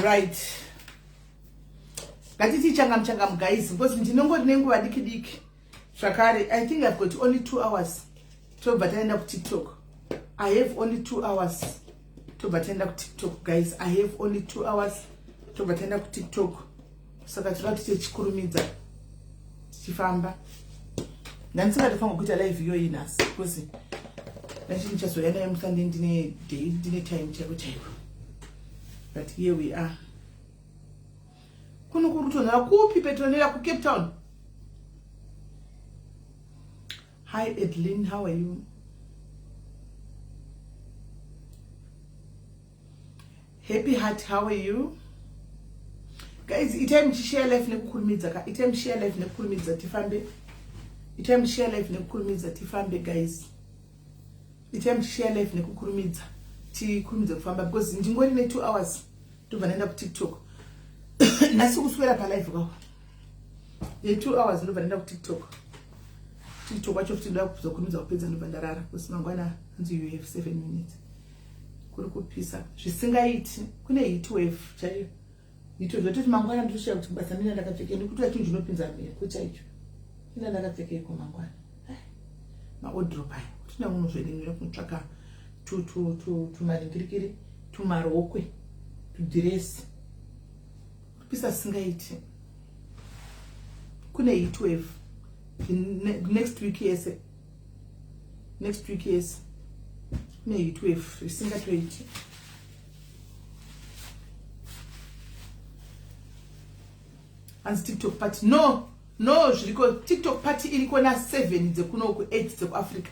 Right, ngatiti changamu changamu guys, because ndinongori nenguva diki diki zvakare. I think I've got only 2 hours, tobva taenda kuTikTok. I have only 2 hours, tobva taenda kuTikTok. Guys, I have only 2 hours, tobva taenda kuTikTok. Saka tinoda kuti tichikurumidza tichifamba. Ndandisingatofanira kuita live iyoyi nhasi because ndachi ndichazoya naye muSunday, ndine day, ndine time chaiko chaiko, but here we are. Kuno kuri kutonhora kupi, Petronela? KuCape Town? Hi Edlin, how are you? Happy Heart, how are you? Guys, itai muchishare live nekukurumidza ka. Itai mushare live nekukurumidza, tifambe. Itai mushare live nekukurumidza, tifambe. Guys, itai muchishare live nekukurumidza, tikurumidze kufamba because ndingori ne2 hours, tobva ndaenda kuTikTok. Nhasi kuswera palive kako ne2 hours, ndobva ndaenda kuTikTok. TikTok wacho futi ndoda kuzokurumidza kupedza, ndobva ndarara because mangwana hanzi you have 7 minutes. Kuri kupisa zvisingaiti, kune heat wave chaiyo, heat wave. Zvatoti mangwana nditoshaya kuti kubasa mina ndakapfekei, ndikutora chinhu chinopinza mhepo chaicho. Ina ndakapfekeiko mangwana? Maodrop aya kuti ndaunozvedinira kunotsvaka tumaningirikiri, tumarokwe, tudhiresi. Kupisa singaiti, kune heat wave next week yese, next week yese kune heat wave isingatoiti. Hanzi TikTok party. No, no, zviriko. TikTok party iriko na7 dzekuno ku8 dzekuAfrica,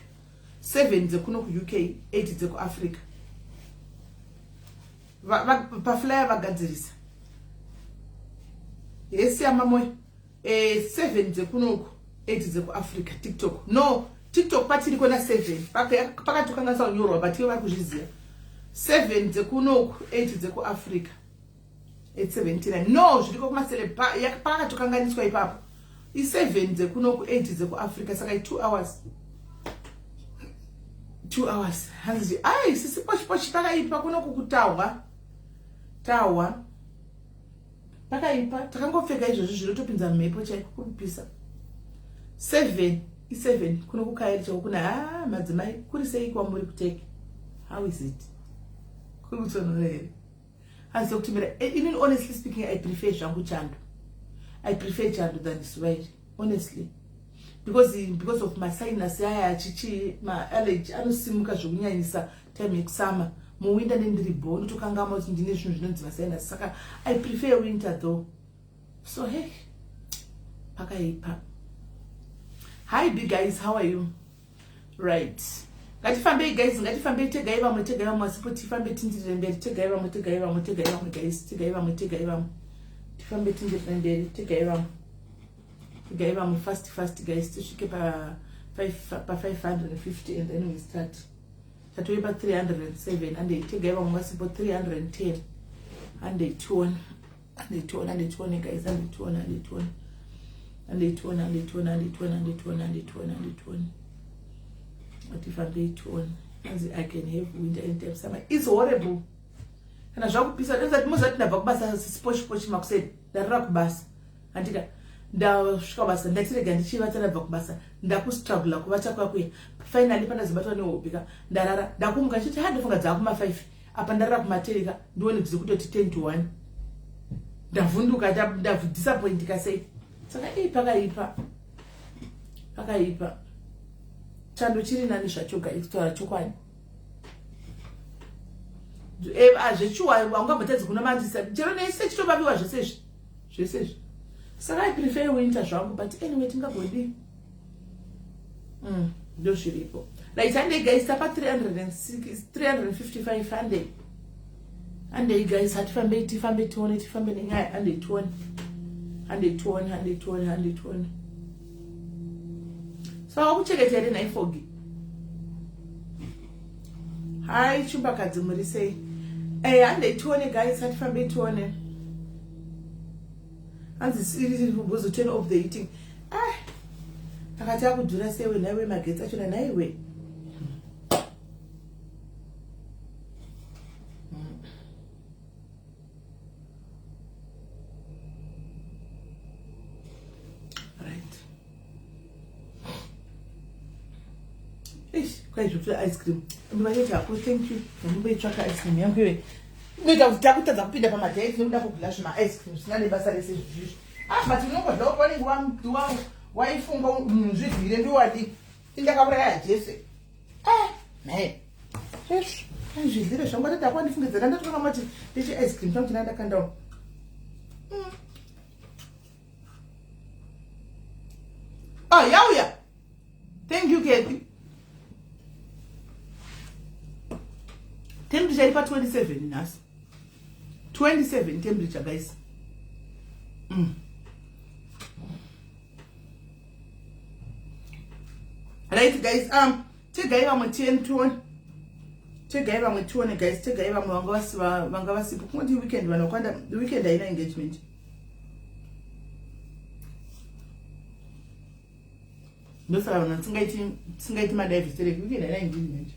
7 dzekuno kuUK, 8 dzekuAfrica. Paflyer vagadzirisa yesi yamamoyo. 7 dzekunoku, 8 dzekuAfrica. TikTok, no, TikTok party iriko na7. Pakatokanganisa kunyorwa, but ivo vari kuzviziva. 7 dzekunoku, 8 dzekuAfrica, 879. No, zviriko kumasele, pakatokanganiswa ipapo. I7 dzekunoku, 8 dzekuAfrica, saka i2 hours, 2 hours. Hanzi ai sisi pochipochi, pakaipa kunoku, kutahwa tahwa, pakaipa. Takangopfeka izvozvi zvinotopinza mhepo chaiko, kuri kupisa. 7 i7 kuno kukairi chaiko kuna. Ha, madzimai, kuri sei kwamuri kuteke? How is it? Kuri kutonhora here? Hanzi kutimira. Inini, honestly speaking, I prefer zvangu chando. I prefer chando than zuva iri, honestly, because of masinus aya achichi maallergy anosimuka zvekunyanyisa time yekusummer. Muwinter nendiri bo ndotokangama kuti ndine zvinhu zvinonzi masinus, saka I prefer winter though. So hey, pakaipa. Hi big guys, how are you? Right, ngatifambei guys, ngatifambei. Tegai vamwe, tegai vamwe asipo, tifambe tindirire mberi. Tegai vamwe, tegai vamwe, tegai vamwe guys, tegai vamwe, tegai vamwe, tifambe tindirire mberi. Tegai vamwe, tegai vamwe, fast fast guys, tisvike pa pa550 and then we start. Tatove pa307 and tegai vamwe vasipo. 310, handei tione, handei tione, handei tione guys, handei tione, handei tione, handei tione, handei tione, handei tione, handei tione, handei tione, handei tione, atifambei tione. Anzi I can have winter anytime. Summer is horrible kana zvakupisa. Mozati ndabva kubasa sipochipochi makuseni, ndarira kubasa, handika? Ndasvika basa, ndatirega ndichivata. Ndabva kubasa, ndakustrugula kuvata kwakuya. Finally pandazobatwa nehope ka, ndarara. Ndakumuka chiti ha, ndofunga dzaakuma5 apa, ndarara kumatereka, ndione dziri kutoti 10 to 1. Ndavhunduka, ndadisappointika sei. Saka ii, pakaipa, pakaipa. Chando chiri nani zvacho kutaura chokwadi. Zvechiwa haungambotadzi kunamandisa chero nese chitovaviwa zvese izvi, zvese izvi. Saka I prefer winter zvangu, but anyway, tingagodii? Ndo zviripo. Right, handei guys, tapa 355. Handei, handei guys, hatifambei, tifambe tione, tifambe nenyaya. Handei tione, handei tione, handei tione, handei tione. Saka wakuchengeta here nhaifogi? Hai chumbakadzi, muri sei? Handei tione guys, hatifambei tione. Hanzi iri turn off the heating. Ah, akati akudhura sewe nhaiwe, magetsi achona nhaiwe. Eish, kwai zvokutora ice cream. Ndivachati hako thank you. Ndimboitsvaka ice cream yangu iwe. Inoita kuti takutadza kupinda pamadiet nekuda kugula zvima ice cream zvisina nebasa rese izvizvi. Ah, but unongodlawo paunenge waifunga zvidhire ndiwadi. Indakauraya Jesu. Ah, naye. Eish, zvidhire zvangu atati akwandifungidzira ndatoka mati ndichi ice cream changu china ndakandawo. Ah, yauya. Thank you, Kathy. Temperature iri pa 27 nhasi. 27 temperature guys. Right guys, tegai vamwe 10 tione. Tegai vamwe tione guys, tegai vamwe vanga vasi vanga vasipo. Kungoti weekend vanhu vakawanda, weekend haina engagement. Ndosaka vanhu tisingaiti madive sterek weekend haina engagement.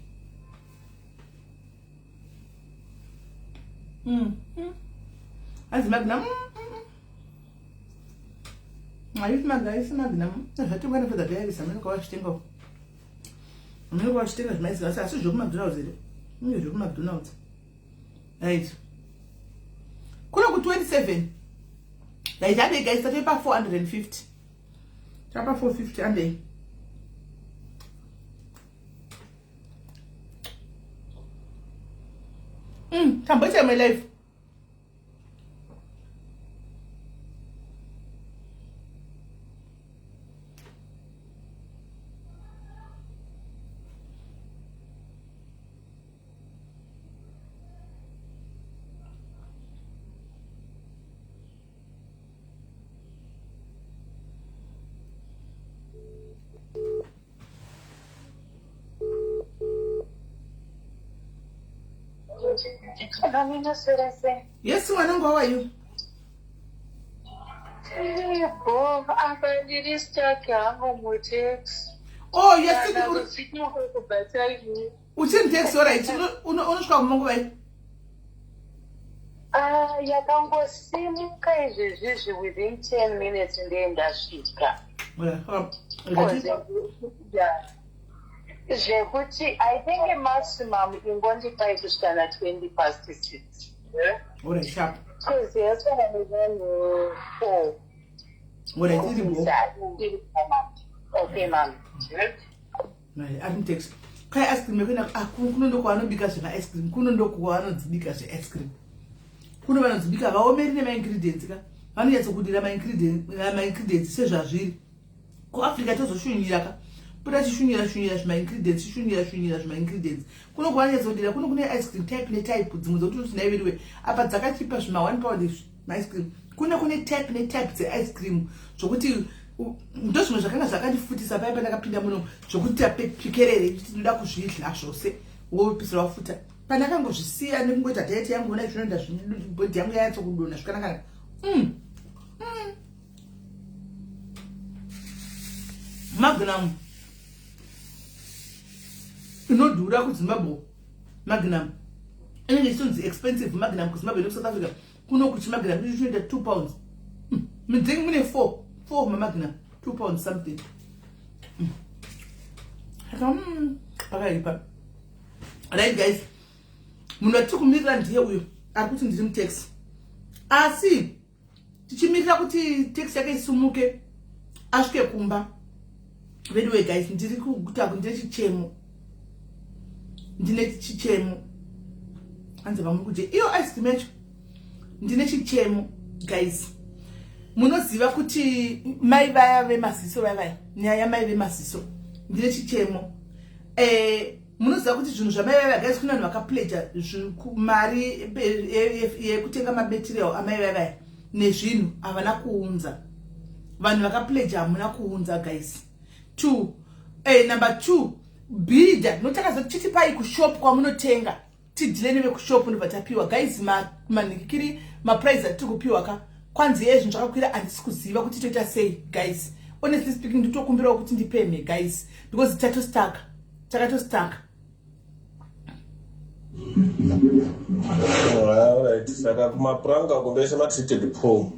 Hanzi magnum. Haisi magnum, haisi magnum. Zvatengwa nefedha diaries, hameno kwavazvitenga. Hameno kwavazvitenga zvimaiziva asi asi zvekuMcDonald's here? Inge zvekuMcDonald's. Right. Kuno ku 27. Right, handei guys, tatoipa 450. Tapa 450 handei. Tamboita my life. Yes, mwanangu, how are you? Bo, apa ndiri stuck hangu mutaxi. Oh, you're still uchiri mutaxi, all right. Unosvika kumba nguvai? Ah, yakangosimuka izvezvizvi within 10 minutes ndiye ndasvika. Zvekuti I think maximum ingondipai kusvika na 20 past 6. Alright, sharp. Because yasara nevanhu 4. Alright, iri bo. Okay, ma'am. Ari mutext. Kai ice cream yekuenda ah, kuno ndokwavanobika zvema ice cream, kuno ndokwavanodzibika zve ice cream. Kuno vanodzibika vaomeri nema ingredients ka. Vanonyatsokudira ma ingredients sezvazviri. KuAfrica tozoshunyira ka. Pota chishunyira shunyira zvima ingredients, chishunyira shunyira zvima ingredients. Kuno kwavanonyatsodira, kuno kune ice cream type ne type dzimwe dzokuti unoti naiveriwe. Apa dzakachipa zvima 1 pound izvi ma ice cream. Kuno kune type ne type dze ice cream zvokuti ndozvimwe zvakanga zvakandifutisa paya pandakapinda muno zvokuti pikerere kuti ndinoda kuzvidla zvose wopisira wafuta. Pandakangozvisiya nekungoita diet yangu ona zvinoenda body yangu yanyatso kudonha zvakanaka. Magnum inodhura kuZimbabwe. Magnum inenge ichitonzi expensive Magnum kuZimbabwe nekuSouth Africa. Kuno kuchi Magnum icho chinoita 2 pounds. Midzengi mune 4 4 maMagnum 2 pounds something. Saka pakaipa. Right guys, munhu atiri kumirira ndiye uyo ari kuti ndiri mutaxi, asi tichimirira kuti taxi yake isumuke asvike kumba. Veduwe guys, ndiri kuguta, ndine chichemo, ndine chichemo. Hanzi vamuri kudye iyo ice cream yacho. Ndine chichemo guys. Munoziva kuti mai vaya vemaziso vaya vaya, nyaya yamai vemaziso, ndine chichemo. Munoziva kuti zvinhu zvamai vaya guys, kune vanhu vakapledja mari yekutenga mamaterial amai vaya vaya nezvinhu, havana kuunza. Vanhu vakapledja hamuna kuunza guys. Two, number 2, bhidha notakazochitipai kushop kwamunotenga, tidhile nevekushop, ndobva tapiwa guys manhikiri maprice atiri kupiwa ka. Kwanzi ye zvinhu zvakakwira, handisi kuziva kuti toita sei guys. Honestly speaking, nditokumbirawo kuti ndipemhe guys, because tatostaka, takatostaka. Alright, saka kumapuranga uko ndoisa matreated pole.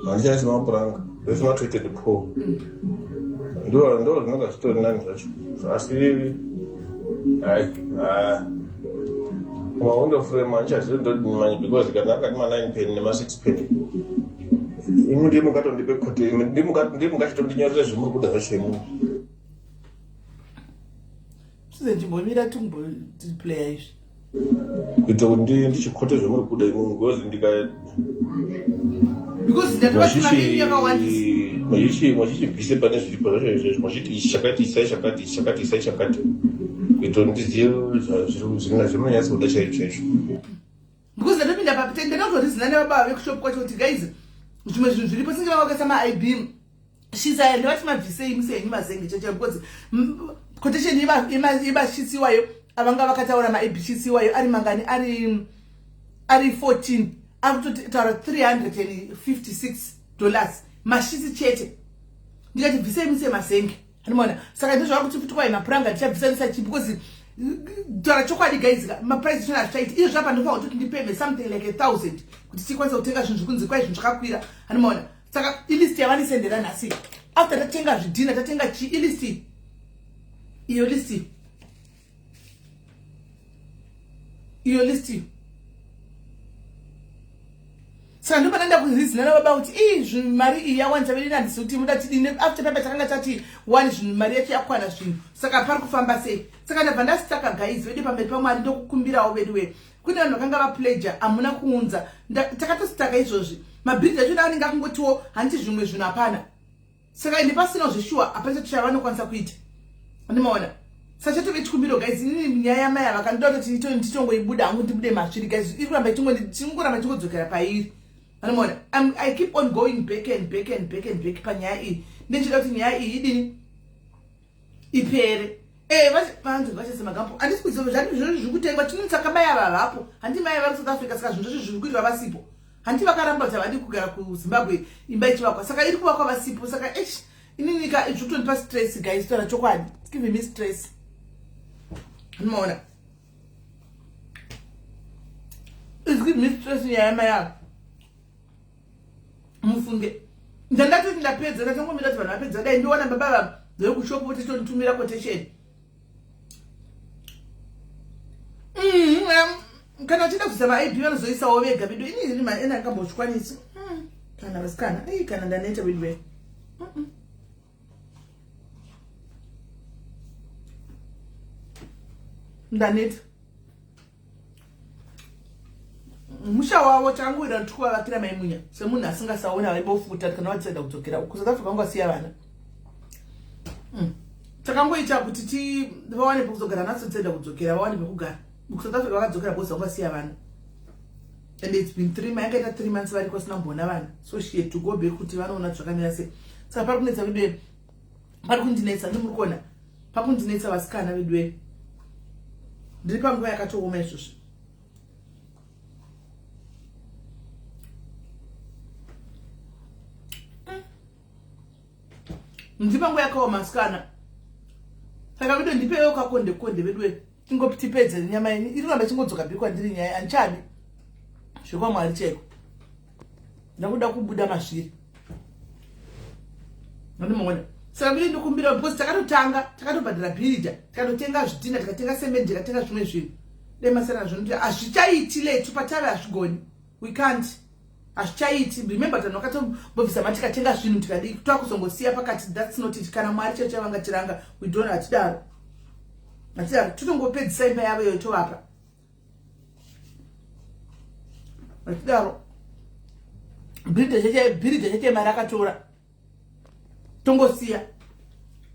Handichaisi mapuranga, ndoisa matreated pole. Ndo ndo zvinonga zvitori nani zvacho. Asi hai ah mawindow frame andichazivi ndodini manje because kana akati ma 9 pen nema 6 pen imi ndiye mungatondipe kuti ndiye mungachitondinyorera zvimuri kuda zvacho imimi. Susan chimbomira timboplayer izvi. Kuita kuti ndichikote zvamuri kuda imimi because ndika because ndatovatima yenyu yakawandisa. Machichibvise pane zviripo zvacho izvozvo machiti ichi chakati isai chakati ichi chakati isai chakati kuita kuti ndizive zvamunonyatsokuda chaizvo chaizvo. Because ndatopinda pa ndatotorizina nevababa vekushop kwacho kuti guys zvimwe zvinhu zviripo singe vanga vakaisa maib shisa ndavati mabvisei muse henyu mazenge cheche because quotation yemashitsi iwayo avanga vakataura maabshits iwayo ari mangani ari ari 14 akutotaura 356 dollars mashitsi chete ndikati bvisei muse mazenge Anomaona saka ndizvo kuti futi kwai mapuranga ndichabvisa ndisa chi because taura chokwadi guys maprice chona hazvichaiti izvo zvapa ndofanira kutoti ndipeme something like 1000 kuti tikwanise kutenga zvinhu zvekunzi kwai zvinhu zvakakwira anomaona saka ilist yavanisendera nhasi after tatenga zvidhina tatenga chi ilist iyo list iyo list iyo saka ndopana ndakurizina nababa kuti ii zvinhu mari iyi yawanisa vedu handisi kuti muda tidini after papa takanga tati wani zvinhu mari yacho yakwana zvinhu saka pari kufamba sei saka ndabva ndasitaka guys vedu pamberi pamwari ndokukumbirawo vedu wee kune vanhu vakanga vapledger hamuna kuunza takatositaka izvozvi mabridge acho anenge akungotiwo handiti zvimwe zvinhu hapana saka ende pasinawo zveshuwa hapana chavanokwanisa kuita andimaona sachatove chikumbiro guys inini nyaya yamai ava kandoda kuti nditongoibuda hangu ndibude masviri guys iri kuramba tingoramba ichingodzokera pairi andimaona i keep on going back and back and back and back panyaya iyi ndinchida kuti nyaya iyi idini ipere Eh, vanzi vachese magambo handisi kuziva zvati zvinhu zviri kutengwa tinotaka mai ava vapo handi mai vari south africa saka zvinhu zvacho zviri kuitwa vasipo hanti vakaramba kuti havadi kugara kuzimbabwe imba ichivakwa saka iri kuvakwa vasipo saka esh inini ka zviri kutondipa stress guys taura chokwadi it's giving me stress anomaona it's giving me stress nyaya yamai ava mufunge ndandatoti ndapedza ndatongomira kuti vanhu vapedza dai ndiona baba va vekushop voti tonditumira quotation mm, kana vachida kuisa maib vanozoisawo vega vedu ini ini maena akambozvikwanisi mm, kana vasikana ei kana ndaneta vedu ve ndaneta musha wavo takangowira kuti kuvavakira maimunya semunhu asingasaona vaibofuta kana vadecida kudzokera kusouth africa vangasiya vana mm. takangoita kuti ti vawane pekuzogara naso decida kudzokera vawane pekugara kusouth africa vakadzokera because vangasiya vana and it's been three yangaita three months variko vasina kumboona vana so she had to go back kuti vanoona zvakamira sei saka pari kunetsa veduwe pari kundinetsa ndimuri kuona pakundinetsa vasikana veduwe ndiri panguva yakatooma izvozvi ndiri panguva yakaoma asikana saka veduwe ndipewo kakonde konde veduwe tingotipedze nyama yenyu iri kuramba ichingodzoka bhi kwandiri nyaya handichadi zvekwamwari chaiko ndakuda kubuda mazviri andimaona saka mine ndokumbira because takatotanga takatobhadhara bhiridha tikatotenga zvidhina tikatenga semendi tikatenga zvimwe zvinhu dai masana zvinoti hazvichaiti letu patave hazvigoni we can't hazvichaiti remember tanhu vakatombobvisa mari tikatenga zvinhu tikadii twakuzongosiya pakati that's not it kana mwari chaicho vangatiranga we don't hatidaro hatidaro totongopedzisa imba yavo iyoyo tovapa hatidaro bhiridha chete mari akatora tongosiya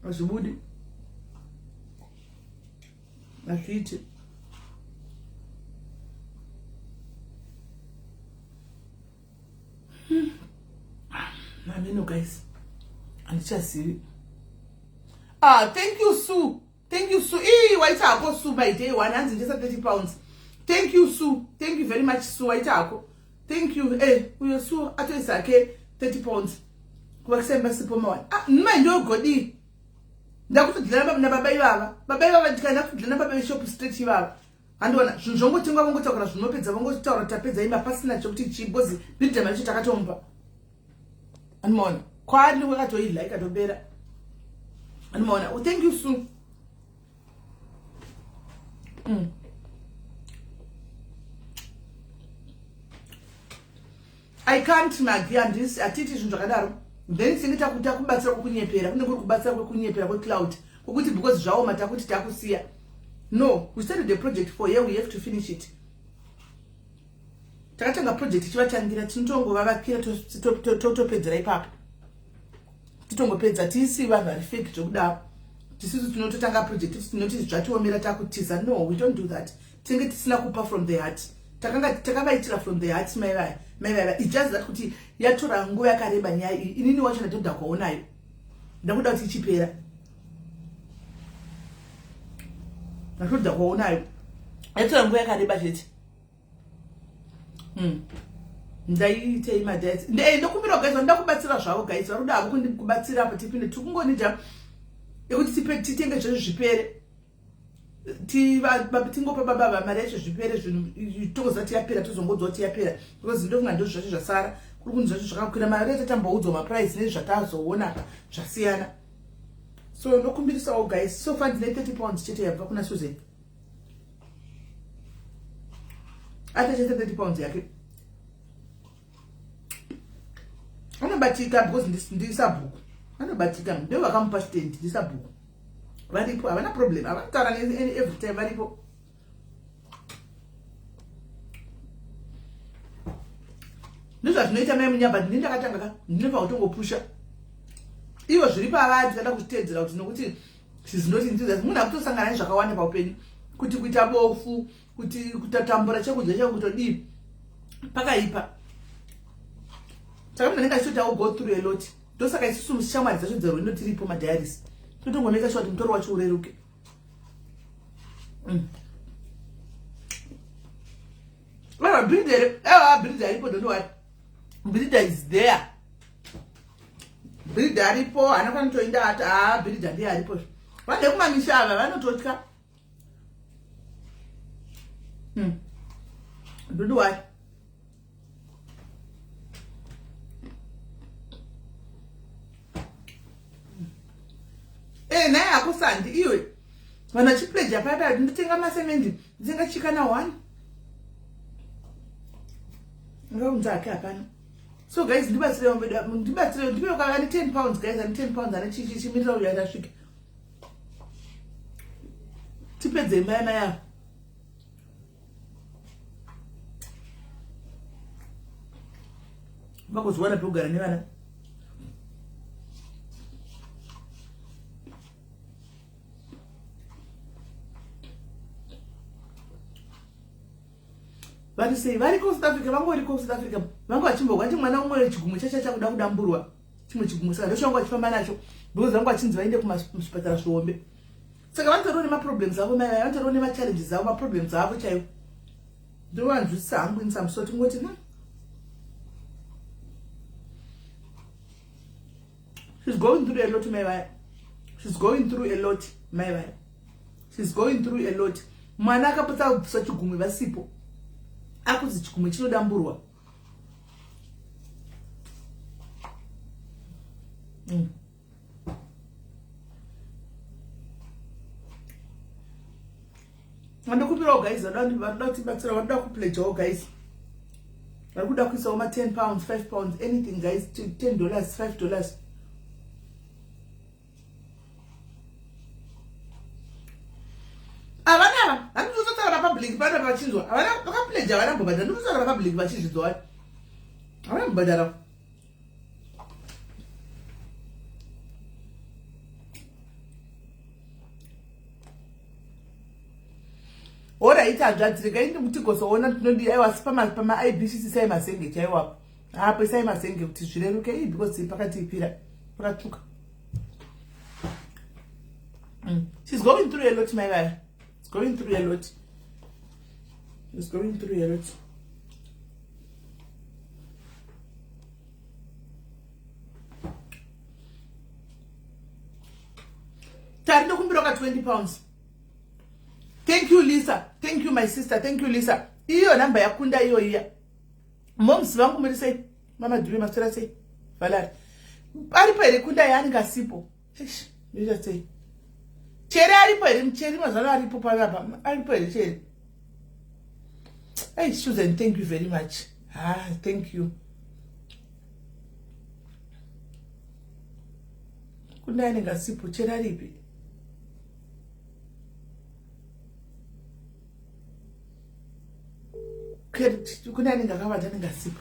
hazvibudi hazviiti hmm. Ameno guys handichazivi ah thank you sue thank you sue ii waita hako sue by day one hanzi ndesa 30 pounds thank you sue thank you very much sue waita hako thank you eh uyo sue atoisa hake 30 pounds kuvakisa imba sipo mawani ah mai ndogodii ndakutodlana nababa ivava baba ivava ndikana ndakutodlana baba veshop street ivava handiona zvinhu zvongotengwa vongotakura zvinopedza vongotaura tapedza imba pasina chekuti chii because bidhama yacho takatomupa andimaona kwaari ndiko akatoidla ikatopera. Anomaona. Oh, thank you Sue. I can't magi handisi hatiti zvinhu zvakadaro then tinenge takuta kubatsira kwekunyepera kunenge kuri kubatsira kwekunyepera kwecloud kwekuti because zvaoma takuti takusiya no we started the project for here we have to finish it takatanga project tichivatangira tinotongovavakira totopedzera ipapo titongopedza tisi vanhu vari fake zvekudaro tisisu tinototanga project tinoti zvatiomera takutiza no we don't do that tinenge tisina kupa from the heart takanga takavaitira from the heart mai vaya mai vaya it's just that kuti yatora nguva yakareba nyaya iyi inini wacho ndatodhakwawo nayo ndakuda kuti ichipera ndatodhakwawo nayo yatora nguva yakareba chete hmm. Ndaiitei madiets eh, ndokumbira guys vanoda kubatsira zvavo guys vari kuda havo kubatsira apa tipinde tiri kungonida yekuti titenge zvezvo zvipere tingopa baba ava mari yacho zvipere zvinhu tokoza kuti yapera tozongodzwa kuti yapera because ndofunga ndozvo zvacho zvasara kuri kunzi zvacho zvakakwira mari yacho tamboudzwa maprice nezvatazoona zvasiyana so ndokumbirisawo guys so far ndine 30 pounds chete yabva kuna Susan ate chete 30 pounds yake anobatika because ndisabhuku anobatika ndo vakamupa stand ndisabhuku varipo havana problem havanotaura every time varipo ndozvazvinoita mai munyamba ndini ndakatanga ka ndinofa kutongopusha ivo zviri pavari tikada kuzviteedzera kuti nokuti she's not into that munhu akutosangana nezvakawanda paupenyu kuti kuita bofu kuti kutatambura chekudya chako kutodii pakaipa saka munhu anenge achitoti au go through a lot ndosaka isusu shamwari dzacho dzerwendo tiripo madiaries totongomeka sure kuti mutoro wacho ureruke mm. Aiwa bridge aiwa bridge aripo don't worry bridge is there bridge aripo haana kwanotoinda ati haa bridge ndiye aripo vanhu vekumamisha ava vanototya hmm. Don't worry Eh, naye hakusandi iwe vanhu vachipleja paya paya nditenga masemendi nditenga chikana one ngaunza hake hapana so guys ndibatsire ndibatsire ndipe kwa ane 10 pounds guys ane 10 pounds ane chichi chimirira uyo atasvika tipedze imba yamai ava vakuzowana pekugara nevana vari sei variko South Africa vangoriko South Africa vanga vachimbogwa ti mwana umwe chigumwe chacha chakuda kudamburwa chimwe chigumwe saka ndochavanga vachifamba nacho because vanga vachinzi vaende kumazvipatara zvihombe saka vanotoriwo nemaproblems avo mai vaya vanotoriwo nemachallenges avo maproblems avo chaiwo ndovanzwisisa hangu ini samusoti ngoti hmm. She's going through a lot mai vaya. She's going through a lot mai vaya. She's going through a lot. Mwana akapotsa kubviswa chigumwe vasipo. Akuzi chigumwe chinodamburwa. Mm. Vandokupirawo guys vanoda kutibatsira vanoda kupledgewo guys. Vari kuda kuisawo ma 10 pounds, 5 pounds, anything guys, 10 dollars, 5 dollars. Havana ava, handikuzotaura public pano vachinzwa. Havana vakapledge havana mbobhadhara. Ndikuzotaura public vachizvinzwa wani. Havana mbobhadhara. Horaiti hanzvadzi regai ndikutigozoona tinodii aiwa asi pamaibc isai mazenge chaiwo apo apo isai mazenge kuti zvireruke ii because pakatiipira pakatsvuka mm. She's going through a lot mai vaya. She's going through a lot. She's going through a lot. Tari ndokumbira ka 20 pounds. Thank you Lisa. Thank you my sister. Thank you Lisa. Iyo namba yakunda iyo iya. Moms vangu muri sei? Mama Dube maswera sei? Valerie. Aripo here kunda yaanenge asipo? Eish. Ndoita sei? Chere aripo here? Cheri mazano aripo panapa. Aripo here Chere? Hey Susan, thank you very much. Ah, thank you. Kundai anenge asipo, Chere aripi? Kune anenge akavata anenge asipo.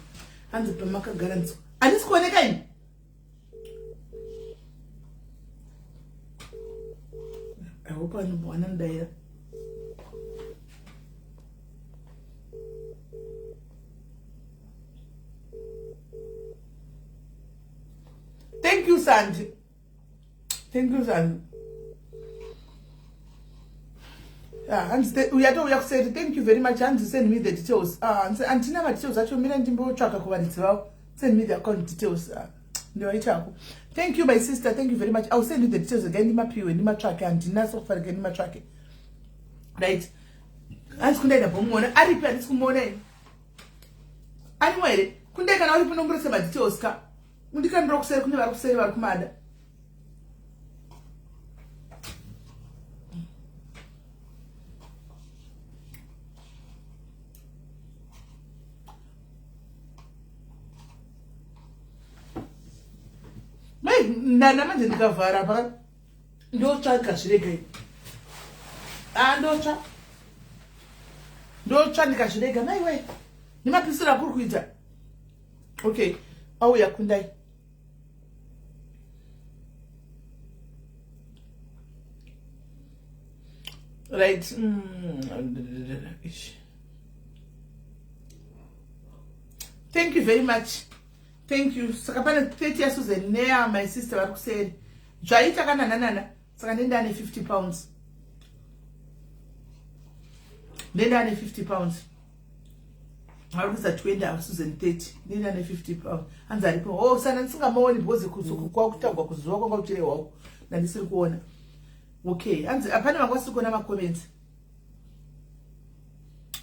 Hanzi pamakagara ndiswa. Handisi kuoneka ini. I hope anombowana mudaira. Thank you, Sandy. Thank you, Sandy. Ah, hanzi uyatouya kuseri. Thank you very much. Hanzi send me the details. Ah, hanzi handina madetails acho mira ndimbotsvaka kuvaridzi vavo. Send me the account details. Ah, ndiwaitako. Thank you my sister. Thank you very much. I'll send you the details again. Ndimapiwe ndimatsvake. Handina sokufarika ndimatsvake. Right. Hanzi kundai ndambomuona. Aripi handisi kumuona ini. Arimo here? Kundai kana uripo nomborese madetails ka. Undikandira kuseri kune vari kuseri vari kumada. Mai ndana manje ndikavhara apa ndotsva ndikazvirega ini. Ah ndotsva. Ndotsva ndikazvirega mai wee. Nemapisiro akuri kuita. Okay, auya kundai. Right. Thank you very much. Thank you. Saka pane 30 years Susan nea my sister vari kuseri. Zvaita kana nanana. Saka ndenda ane 50 pounds. Ndenda ane 50 pounds. Vari kuisa 20 ava Susan 30. Ndenda ane 50 pounds. Hanzi aripo. Oh, sana ndisingamuoni because kwakutagwa kuzuva kwanga kuchirehwa. Ndandisiri kuona. Okay, hanzi pane vanga vasiri kuona macomments.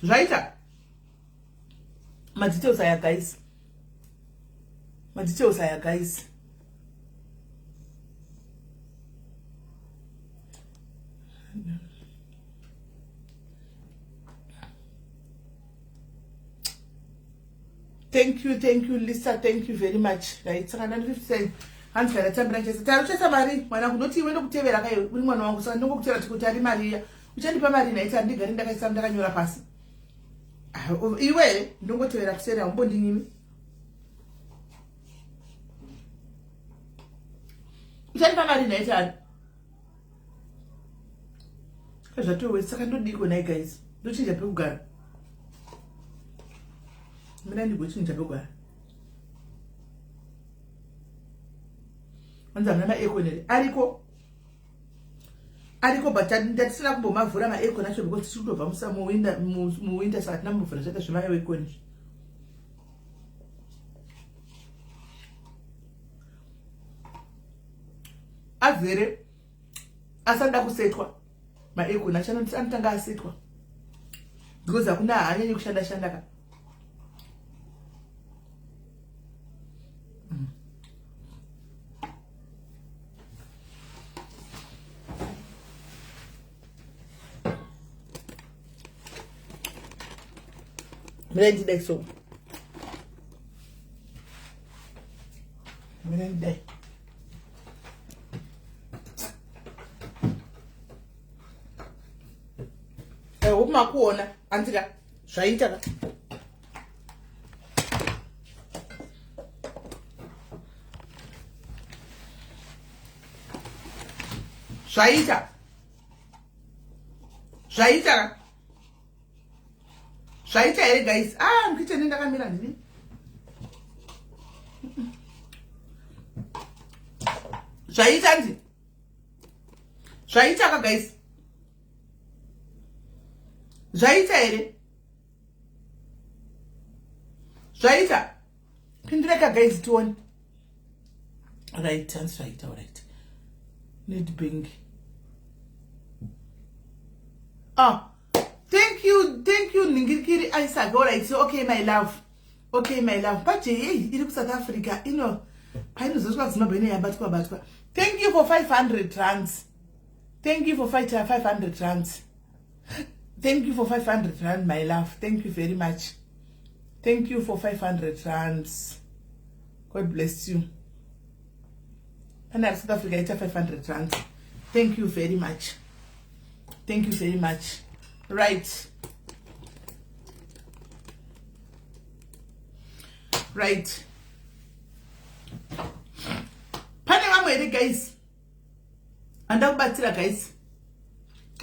Zvaita madetails aya guys. Madetails aya guys. Thank you, thank you Lisa, thank you very much. Right, saka ndani 50 cents. Hanzi kana tambira chese. Tari uchasa mari mwana kunoti iwe ndokutevera kai uri mwana wangu saka ndongokutevera tikuti ari mari iya. Uchandipa mari naiti andigari ndakaisa ndakanyora pasi. Ah, iwe ndongotevera kuseri haumbondinyimi. Uchandipa mari naiti ari. Zvatowe saka ndodiko nhai guys. Ndochinja pekugara. Mina ndigochinja pekugara. Hanzi hamuna maekon here? Ariko. Ariko but ndatisina kumbomavhura maekon acho because tichiri kutobva musa muwinter muwinter saka hatina kumbovhura zvaita zvemaekon izvi. Azere asada kusetwa maekon acho anotanga asetwa because hakuna haanyanyi kushanda shanda ka. Mira ndidai so. Mira ndidai. I hope makuona andika zvaita ka. Zvaita. Zvaita ka. Zvaita here guys? Ah, mukitchen ndakamira ndini. Zvaita ndi. Zvaita ka guys. Zvaita here? Zvaita. Pindureka guys tione. Right, hanzi zvaita, right. Nedbank. Ah, thank you, thank you Ningirikiri Isaac. All right, okay my love. Okay my love. Paje hey, iri ku South Africa ino. Painozosvika kuZimbabwe ine yabatwa batwa. Thank you for 500 rands. Thank you for 500 rands. Thank you for 500 rand, my love. Thank you very much. Thank you for 500 rands. God bless you. Pane ari South Africa ita 500 rands. Thank you very much. Thank you very much. Right. Right. Pane vamwe here guys? Anda kubatsira guys.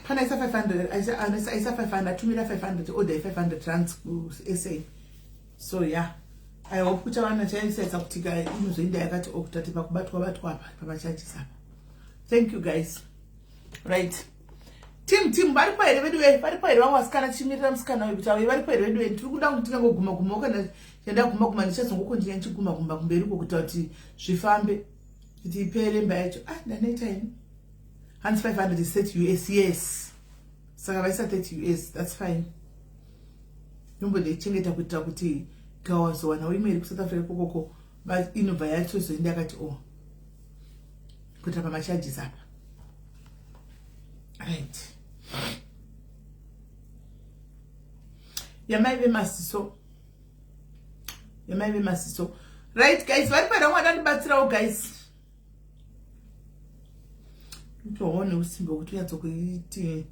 Pane aisa 500, aisa aisa 500, atumira 500, order 500 rands ku SA. So yeah. I hope kuti vana chaisaisa kuti inozoinda yakati okutati pakubatwa batwa apa pamachachis apa. Thank you guys. Right. Team team varipo here vedu ve varipo here vamwe vasikana tichimirira musikana uyu kuti auye varipo here vedu ve tiri kuda kuti tingangoguma guma kana chanda guma guma ndichazongokontinya ndichiguma guma kumberi uko kuita kuti zvifambe kuti ipere imba yacho. Ah, ndaneta ini. Hanzi 500 is 30 US. Yes. Saka vaisa 30 US. That's fine. Ndombondichengeta kuitira kuti tawazowanawo imwe iri kuSouth Africa kokoko inobva yatozoenda yakati oh kuitira pamacharges apa. Right. Yamai vemasiso. Yamai vemasiso. Right guys, vari pano mwana ndibatsirawo guys. Ndoone usimbe kuti unyatsokuiti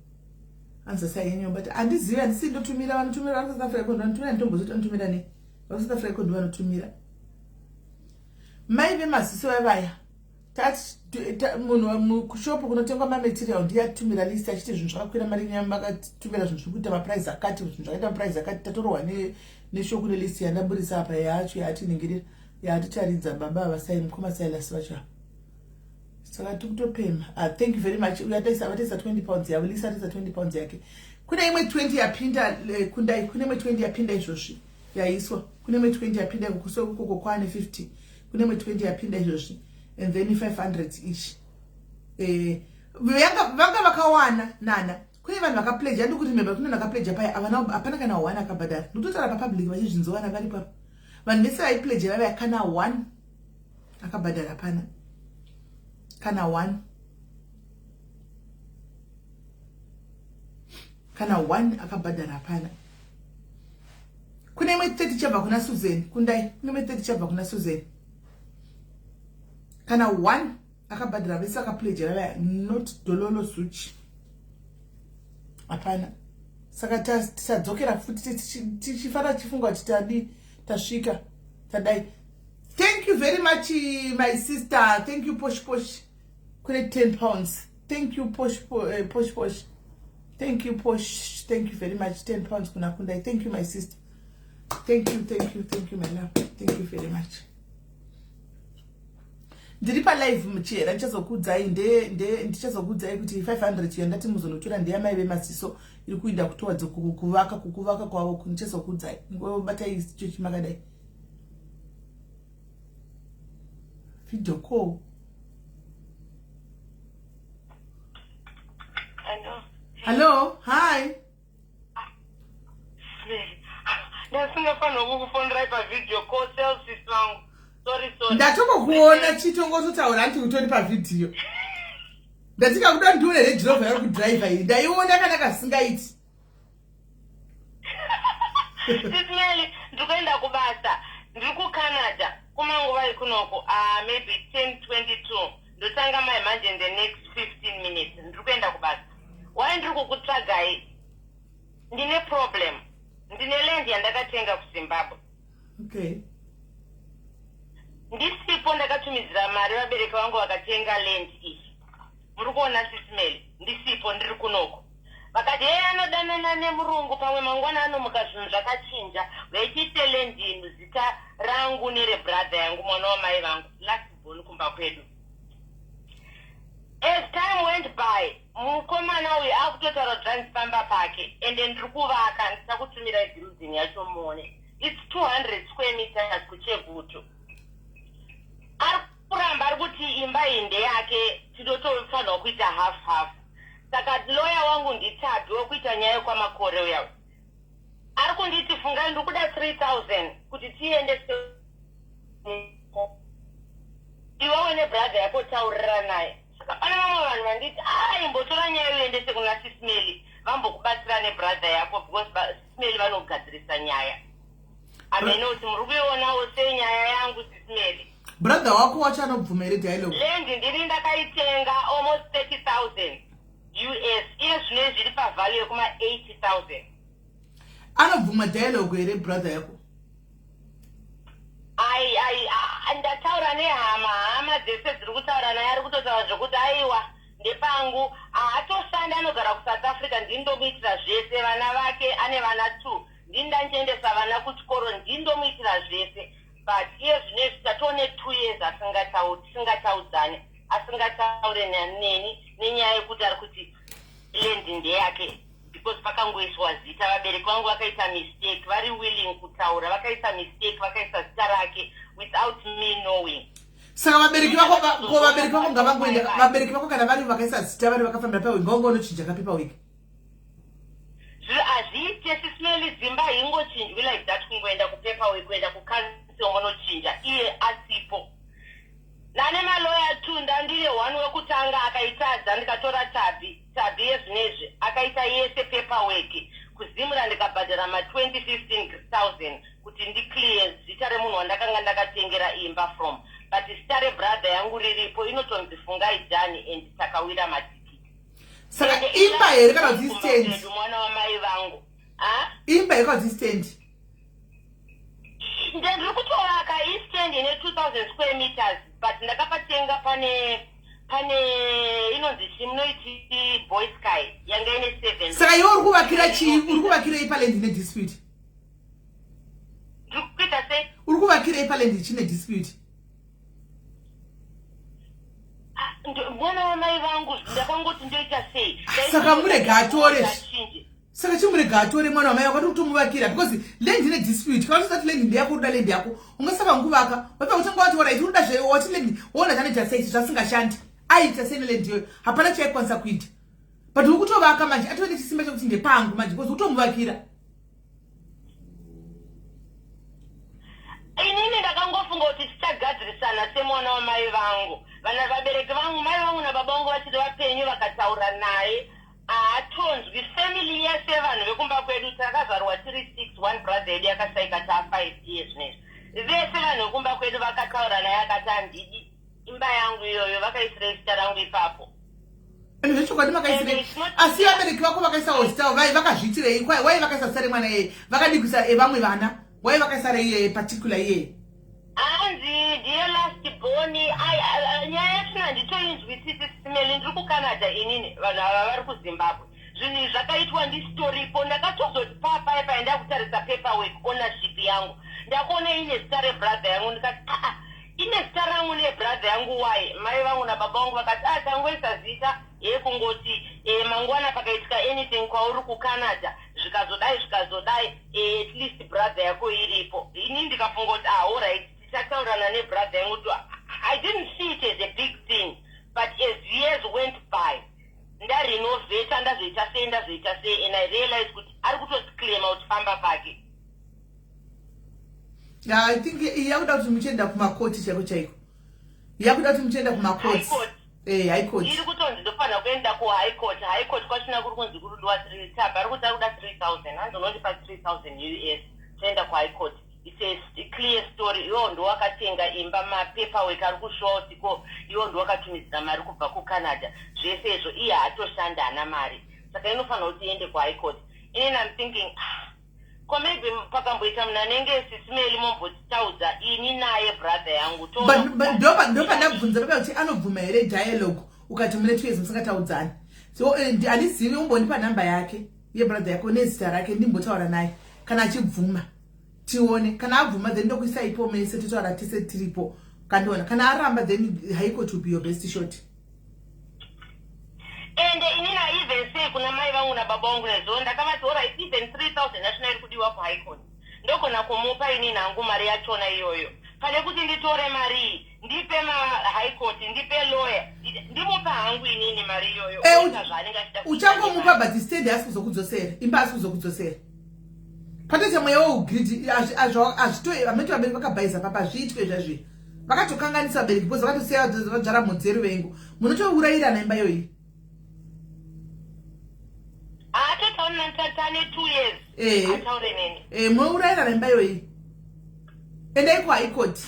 anzasa yenyu but handizivi handisi ndotumira vanotumira vari South Africa kondo vanotumira nditombozoti vanotumira nei vari South Africa kondo vanotumira mai vemaziso vavaya tati munhu kushopu kunotengwa mamaterial ndiye atumira list achiti zvinhu zvakakwira mari nyama makatumira zvinhu zviri kuita maprice akati zvinhu zvakaita maprice akati tatorohwa neshoku nelist yandaburisa apa yacho yaatiningirira yaatitaridza baba ava sai mukoma Silas vacho apa saka tikutopema. Ah, thank you very much. Uyo ataisa vataisa 20 pounds yavo, Lisa ataisa 20 pounds yake. Kune imwe 20 yapinda eh, kundai kune imwe 20 yapinda izvozvi yaiswa. Kune imwe 20 yapinda kuso koko kwane 50. Kune imwe 20 yapinda izvozvi and then 500 each. Eh, vanga vakawana nana. Kune vanhu vakapledge, handi kuti remember kune vanhu vakapledge paya havana hapana kana one akabhadhara. Ndikutotaura pa public vachizvinzwa vari papo. Vanhu vese vaipledge vavaya kana one akabhadhara hapana. Kana one. Kana one akabhadhara hapana. Kune imwe 30 chabva kuna Susan, kundai. Kune imwe 30 chabva kuna Susan. Kana one akabhadhara vese vakapledge vavaya not dololo zuchi. Hapana. Saka tisadzokera futi tichifara tichifunga kuti tadi tasvika tadai. Thank you very much my sister. Thank you Posh Posh. Kune 10 pounds. Thank you Posh Posh Posh. Thank you Posh. Thank you very much. 10 pounds kuna kundai. Thank you my sister. Thank you, thank you, thank you my love. Thank you very much. Ndiri pa live muchera ndichazokuudzai nde ndichazokuudzai kuti 500 yandati muzonotora ndeyamai vemasiso iri kuinda kutowards kuvaka kukuvaka kwavo ndichazokuudzai. Ngobatai icho chimakadai. Video call. Hello. Hello, hi. Ndasingafanirwa kukufonerai pavideo call sales vangu. Sorry, sorry. Ndatokokuona chitongototaura hanti utori pavideo. Ndatika kuda ndione Range Rover yari kudriver iyi. Ndaiona kana kasingaiti. Sismeli, ndiri kuenda kubasa. Ndiri kuCanada. Kumanguva ikunoko, maybe 10:22. Ndotanga mai manje in the next 15 minutes. Ndiri kuenda kubasa. Why ndiri kukutsvagai? Ndine problem. Ndine land yandakatenga kuZimbabwe. Okay. Ndisipo ndakatumidzira mari vabereki vangu vakatenga land iyi. Muri kuona Sismeli, ndisipo ndiri kunoko. Vakati hey anodanana nemurungu pamwe mangwana anomuka zvinhu zvakachinja. Vachiise land iyi muzita rangu nerebrother yangu mwana wamai vangu last born kumba kwedu. As time went by, mukomana uyu akutotaura kuti zvanzi pamba pake ende ndiri kuvaka ndichakutumirai building yacho muone. It's 200 square meters kuChegutu. Ari kuramba ari kuti imba iyi ndeyake tinotofanirwa kuita half half. Saka lawyer wangu ndiTabi wekuita nyaya yekwamakore uya. Ari kunditi fungai ndiri kuda 3000 kuti tiende. nebrother yako taurira naye. Saka pane vamwe vanhu vanditi, a imbotora nyaya uendese kuna Sis Melly, vambokubatsira nebrother yako, because Sis Melly vanogadzirisa nyaya. Amene kuti muri kuionawo sei nyaya yangu, Sis Melly? Brother wako wacho anobvuma here dialogue? Land ndini ndakaitenga almost 30,000 US. Iye zvino zviri pavalue yekuma 80,000. Anobvuma dialogue here brother yako? Ai, ai, ndataura nehama, hama dzese dziri kutaura naye. Ari kutotaura zvokuti aiwa, ndepangu. Haatoshandi, anogara kuSouth Africa. Ndini ndomuitira zvese. Vana vake, ane vana two, ndini ndandiendesa vana kuchikoro, ndini ndomuitira zvese. But iye zvinezvi tatone 2 years tisingataudzani, asingataure neni nenyaya yekuti ari kuti land ndeyake because pakangoiswa zita. Vabereki vangu vakaita mistake, vari willing kutaura, vakaisa mistake, vakaisa zita rake without me knowing. Saka vabereki vako ko vabereki vako ngavangoenda. Vabereki vako kana vari vakaisa zita, vari vakafambira paweek, ngaunga unochinja kapaperwork. Hazviite, Sis Melly. Dzimba hingochinjwi like that, kungoenda kupaperwork, kuenda kucouncil monochinja iye asipo. Nane maloya two, ndandiri one wekutanga akaitadza, ndikatora Tabi. Tabi yezvinezvi akaita yese paperwork kuZimra, ndikabhadhara ma20 15,000 kuti ndiclear zita remunhu wandakanga ndakatengera imba from, but zita rebrother yangu riripo, inotonzi Fungai Dani and Takawira Matikiti. Saka imba here kana kuti stand? Mwana wamai vangu. Imba here kana kuti stand? Ndiri kutovaka istand ine 2000 square meters, but ndakapatenga pane inonzi chii, munoiti Boy Sky, yanga ine seven. Saka iwe uri kuvakira chii? Uri kuvakirei paland nedispute? Ndiri kuita sei? Uri kuvakirei paland ichine dispute? Ah, mwana wamai vangu, ndakangoti ndoita sei? Saka murega atore. Saka chimurega atore mwana wamai wakati kutomuvakira, because land ine dispute. Kana usati land ndeyako, uruda land yako, ungasaka nguvaka wabva kutanga wati alright, uruda zve, wati land, woona zvanoita sei zvasingashandi, aita sei neland iyoyo? Hapana chaikwanisa kuita, but uri kutovaka manje, atove nechisimba chekuti ndepangu manje, because utomuvakira. Inini ndakangofunga kuti tichagadzirisana semwana wamai vangu. Vana vabereki vangu, mai vangu nababa vangu vachiri vapenyu, vakataura naye, haatonzwi. Family yese, vanhu vekumba kwedu, takazvarwa tiri six, one brother yedu yakashaika taa 5 years zvinezvi. Vese vanhu vekumba kwedu vakataura naye, akati handidi imba yangu iyoyo, vakaisirei zita rangu ipapo. Ende zvechokwadi makaisirei? Asi vabereki vako vakaisawo zita, vai vakazviitirei? Wai vakaisa zita remwana iyeye? Vakadi kuisa evamwe vana? Wai vakaisa reiyeye particular iyeye? Hanzi ndiye last born. Nyaya yachona handitoinzwisisi, Sis Melly. Ndiri kuCanada inini, vanhu ava vari kuZimbabwe. Zvinhu izvi zvakaitwa ndisitoripo. Ndakatozoti papai paenda kutarisa paperwork, ownership yangu, ndakuona ine zita rebrother yangu. Ndikati, aa, ine zita rangu nebrother yangu, why? Mai vangu nababa vangu vakati, a tangoisa zita yekungoti mangwana pakaitika anything kwauri kuCanada, zvikazodai zvikazodai, at least brother yako iripo. Ini ndikafunga kuti, ah, alright, tichataurana nebrother yangu kuti. I didn't see it as a big thing, but as years went by, ndarenovheta, ndazoita sei, ndazoita sei, and I realize kuti ari kutoclaima kuti famba pake. Yeah, I think yakuda kuti muchienda kumakoti chaiko chaiko, yakuda kuti muchienda kumakoti. High court. Iri kutonzi ndofanira kuenda kuhigh court. High court kwachina kuri kunzi kuri kudiwa taba, ari kuti ari kuda 3000. Hanzi unondipa 3000 US, toenda kuhigh court. It's a clear story. Iwo ndowakatenga imba, mapaperwork ari kushowa kuti ko iwo ndowakatumidzira mari kubva kuCanada, zvese izvo. Iye haatoshanda, haana mari, saka inofanira kuti iende kuhigh court. Inini I'm thinking, ah, ko maybe pakamboita munhu anenge Sis Melly, mombotitaudza ini naye brother yangu. Ndopandabvunza papa kuti anobvuma here dialogue, ukati mune 2 years musingataudzani. So handizivi, umbondipa nhamba yake yebrother yako nezita rake, ndimbotaura naye. Kana achibvuma, tione. Kana abvuma, then ndokuisaipo mese, totaura tese tiripo. Kandiona, kana aramba, then high court will be your best shot. Ende inini I even say kuna mai vangu nababa vangu nezvo, ndakavati alright, even 3000 yachona iri kudiwa kuhigh court, ndogona kumupa inini hangu mari yachona iyoyo, pane kuti nditore mari iyi ndipe mahigh court, ndipe lawyer. Ndimupa hangu inini mari iyoyo. Oita zvaanenge achida kuita. Uchangomupa, but stand asi kuzokudzosera, imba asi kuzokudzosera. Patoita mweya weugreedy. Hazvito ameti vabereki vakabhaisa papa, zviitwe zvazvi. Vakatokanganisa vabereki because vakatosiya vadzvara mhodzi yeruvengo. Munotourayirana imba iyoyi. Haatotauri tane 2 years. Ataure neni. Munourayirana imba iyoyi. Endai kuHigh Court.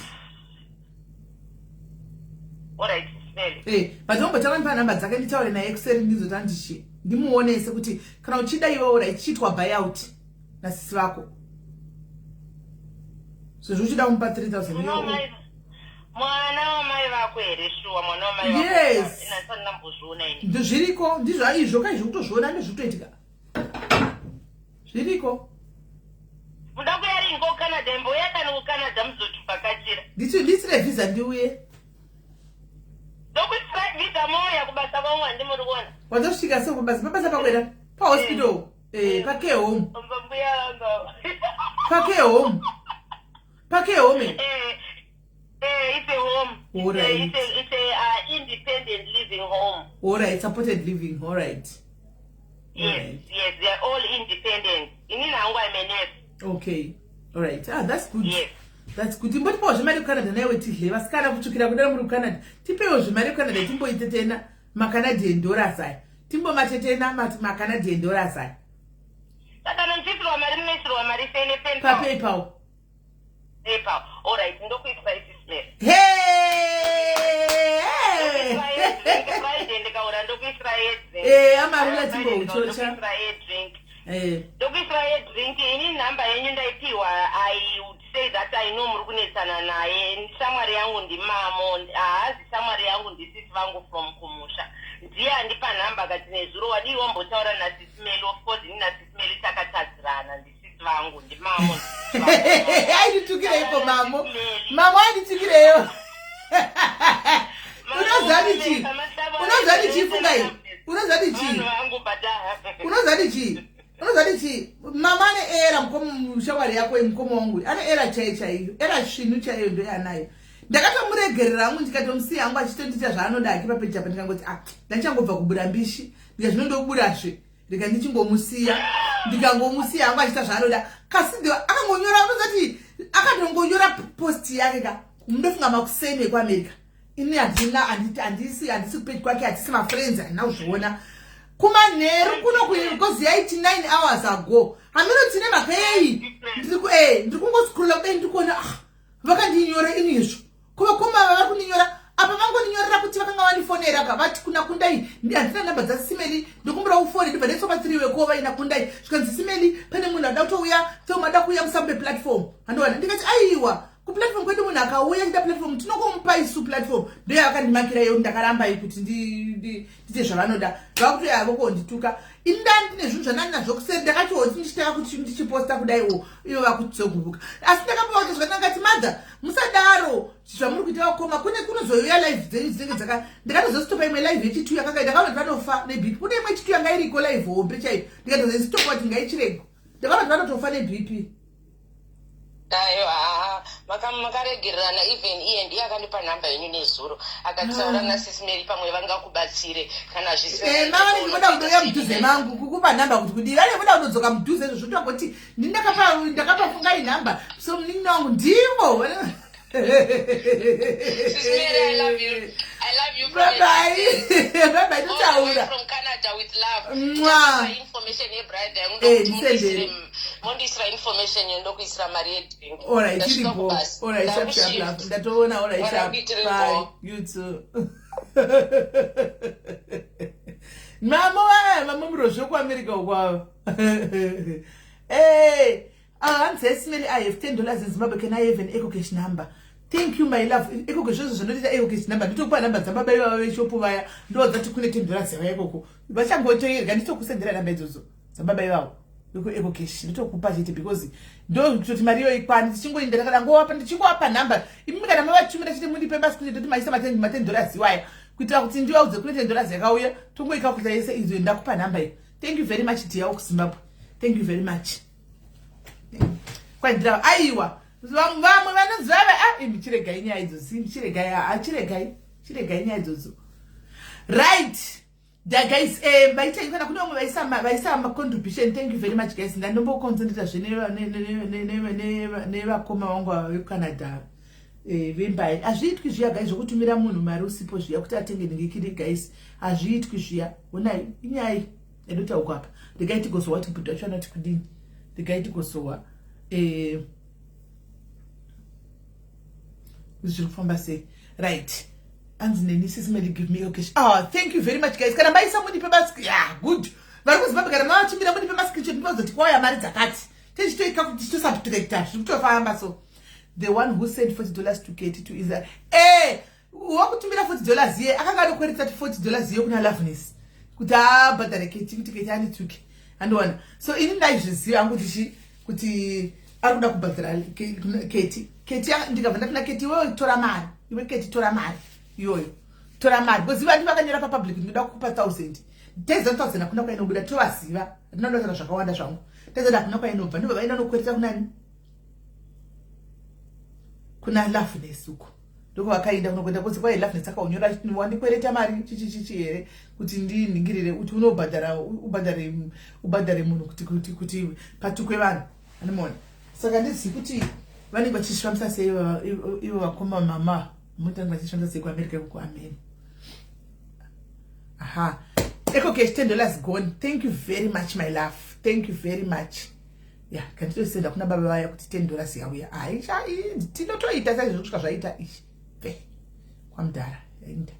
Alright, Mary. But ombotaura ndipa nhamba dzake, nditaure naye kuseri, ndizoti andichi ndimuonese kuti kana uchida iwe ora ichiitwa buyout nasisi vako, sezvo uchida kumupa 3000. Mwana wamai vako here? Shuwa, mwana wamai vako? Yes. Inasani ndambozviona ini. Ndozviriko, ndizvo izvo kai, zvekutozviona ndozvikutoitika, zviriko. Muda kuya ringo kuCanada? Imboya kana kuCanada, muzotipakachira. Ndisire visa ndiuye. Ndokuisira visa, moya kubasa kwangu, handimuri kuona. Wazosvika se kubasa, pabasa pakwera pahospital, pacare home. Mbuya vanga. Pacare home, pacare home. It's a home. It's a independent living home. Alright, supported living, alright. Yes, they are all independent. Inini hangu, I'm a nurse. Okay, alright, ah, that's good. Yes. That's good. Imbotipawo zvemari kuCanada naiwe tidle. Vasikana, kutsvukira kudaro muri kuCanada, tipewo zvemari kuCanada, timboitetena maCanadian dollars aya, timbomatetena maCanadian dollars aya. Saka kana muchiisirwa mari, munoisirwa mari sei? NePayPal? PaPayPal. PayPal, alright, ndokuisira isismel. Hey! Friday ndikaura, ndokuisira yedrink. Amarula timbouchocha. Ndokuisira yedrink. Ndokuisira yedrink. Ini nhamba yenyu ndaipiwa. I would say that I know muri kunetsana naye. Shamwari yangu ndimamo, haazi shamwari yangu, ndisisi vangu from kumusha. Ndiye andipa nhamba, akati nezuro wadii wambotaura nasisi Meli. Of course, ini nasisi Meli takatadzirana. Ndisisi vangu, ndimamo, ndisisi vangu. Ainditukireiko mamo? Mamo ainditukireyo. Unozati chii? Unozati chii? Fungai, unozati chii? Vanhu vangu bata. Unozati chii? Unozati chii? Mama ane era, shamwari yako, mukoma wangu ane era chaiyo chaiyo, era svinu chaiyo ndoyanayo. Ndakatomuregerera hangu, ndikatomusiya hangu achitondiita zvaanoda hake papeji apa. Ndikangoti, ah, ndachangobva kubura mbishi, ndikazvinondoburazve, ndika ndichingomusiya, ndikangomusiya hangu achiita zvaanoda. Kasi akangonyora, unozati akatongonyora post yake ka, mundofunga makuseni ekuAmerica. Ini handina, handisi kupeji kwake, hatisi mafriends, handina kuzviona. Kumanheru kuno because yaiti 9 hours ago, hamino tine mhaka yei, ndiri kungoscrolla kudai, ndiri kuona, ah, vakandinyora ini izvo kuvakoma vari kundinyora apa. Vangondinyorera kuti vakanga vandifonera ka, vati kuna Kundai, handina nhamba dzaSimeli, ndokumbira ufoni. Ndibva ndaiswa pa3 weko vaina Kundai. Zvikanzi, Simeli, pane munhu ada kutouya, Thelma ada kuuya musambe platform. Handiwana. Ndikati, aiwa, kuplatform kwedu munhu akauya achida platform, tinokomupa isu platform. Ndoyavakandimakira iyo. Ndakarambai kuti ndiite zvavanoda. Vakutoya vokondituka. Ini ndandine zvinhu zvandani nazvo kuseri, ndakatoti ndichitaka kuti ndichiposta kudaiwo, ivo vakutsoguruka. Asi ndakapauta zvakanaka, mother, musadaro zvamuri kuita vakoma. Kune kunozouya live dzenyu dzinenge dzaka, ndakatozostopa imwe live yechitu yakanga, ndakaona kuti vanofa neBP. Kune imwe chitu yanga iriko, live hombe chaiyo, ndikatozoistopa kuti ngaichiregwa. Ndakaona kuti vanotofa neBP. Aiwa, makaregererana. Even iye ndiye akandipa nhamba yenyu nezuro, akataura nasisi Mary, pamwe vangakubatsire kana zvisina. Mava ndikuda kutouya mudhuze mangu kukupa nhamba kuti kudii? Vane kuda kutodzoka mudhuze izvo, zvotangoti ndakapa Fungai nhamba, so munin'ina wangu ndivo. Sis Mary, I love you. I love you from Bye bye. Bye bye, all the way totaura. from Canada with love. Mwah. Ndikuisa information yebride yangu. Ndisendere. Mondisira information yendokuisira mari yedrink. Alright, Ndasvika iripo. kubasa. Alright, sharp sharp Ndakushift. love. Ndatoona, alright, sharp. Alright, Bye. iripo. You too. Mamo vaya, mamo murozvo kuAmerica ukwavo. Hey, hanzi Simeli, I have $10 in Zimbabwe. Can I have an EcoCash number? Thank you, my love. EcoCash, zvozvo zvinotoita EcoCash number. Nditokupa namba dzababa ivava veshopu vaya. Ndodzati kune $10 yava ikoko. Vachangotoirya, nditokusendera namba idzodzo dzababa ivavo vekuEcoCash, nditokupa chete, because ndokutoti mari iyo ikwani. Tichingoinda ndakadangowapa, ndichingovapa nhamba. Imimi kana mavatumira chete, mundipe basi kuti ndoti maisa ma10 dollars iwaya, kuitira kuti ndivaudze kune $10 yakauya, tongoikakuta yese idzo. Ndakupa nhamba iyo. Thank you very much, dear kuZimbabwe. Thank you very much. Kwandira, aiwa, vamwe vanonzi vava, ah, imi chiregai nyaya idzodzo, imi chiregai, ah, chiregai, chiregai nyaya idzodzo. Right da guys, vaita kana kune vamwe vaisa macontribution. Thank you very much, guys. Ndandomboconcentrata zve nevakoma vangu ava vekuCanada. eh, vimbai hazviitwi zviya guys zvokutumira munhu mari usipo zviya kuti atenge ningikiri guys hazviitwi zviya honai inyaya yadotauka apa regai tigozowa kuti bhudhi wacho anoti kudini regai tigozowa eh, zviri kufamba sei right anzi neni sisi meli give me your cash ah thank you very much guys kana maisa mundipe mask yeah good vari kuzimbabwe kana mavachimbira mundipe mascreenshot ndivazoti kwauya mari dzakati tichitoika kuti tichitosubtracta zviri kutofamba so the one who sent $40 to Katie to Israel eh wakutumira $40 iye akanga anokweretsa $40 iye kuna Loveness kuti abhadhare Katie kuti Katie andituke andiona so ini ndaizviziva hangu kuti kuti ari kuda kubhadhara Katie. Katie ndikabva ndati na Katie, iwewe tora mari, iwe Katie tora mari iyoyo, tora mari because ivo andi vakanyora papublic ndinoda kukupa 1000 taiziva 1000 hakuna kwainobuda, tovaziva, ndinoda kutaura zvakawanda zvangu, taiziva hakuna kwainobva, ndobva vaenda nokwereta kunani, kuna Loveness uko ndoko vakaenda kunokwenda kwose kwai Loveness akaunyora wandikwereta mari chichichichi here kuti ndinhingirire kuti unobhadhara ubhadhare ubhadhare munhu kuti kuti kuti patukwe vanhu anomuona. Saka ndizivi kuti vanenge vachishambisa sei ivo vakoma mama mutange vachishambisa sei kuAmerica ikoko. Amen. Aha, EcoCash $10 gone. Thank you very much, my love, thank you very much. Ya, kanditosenda kuna baba vaya kuti $10 yauya. Aisha, tinotoita saizvo kusvika zvaita ichi pe kwamudhara yaenda.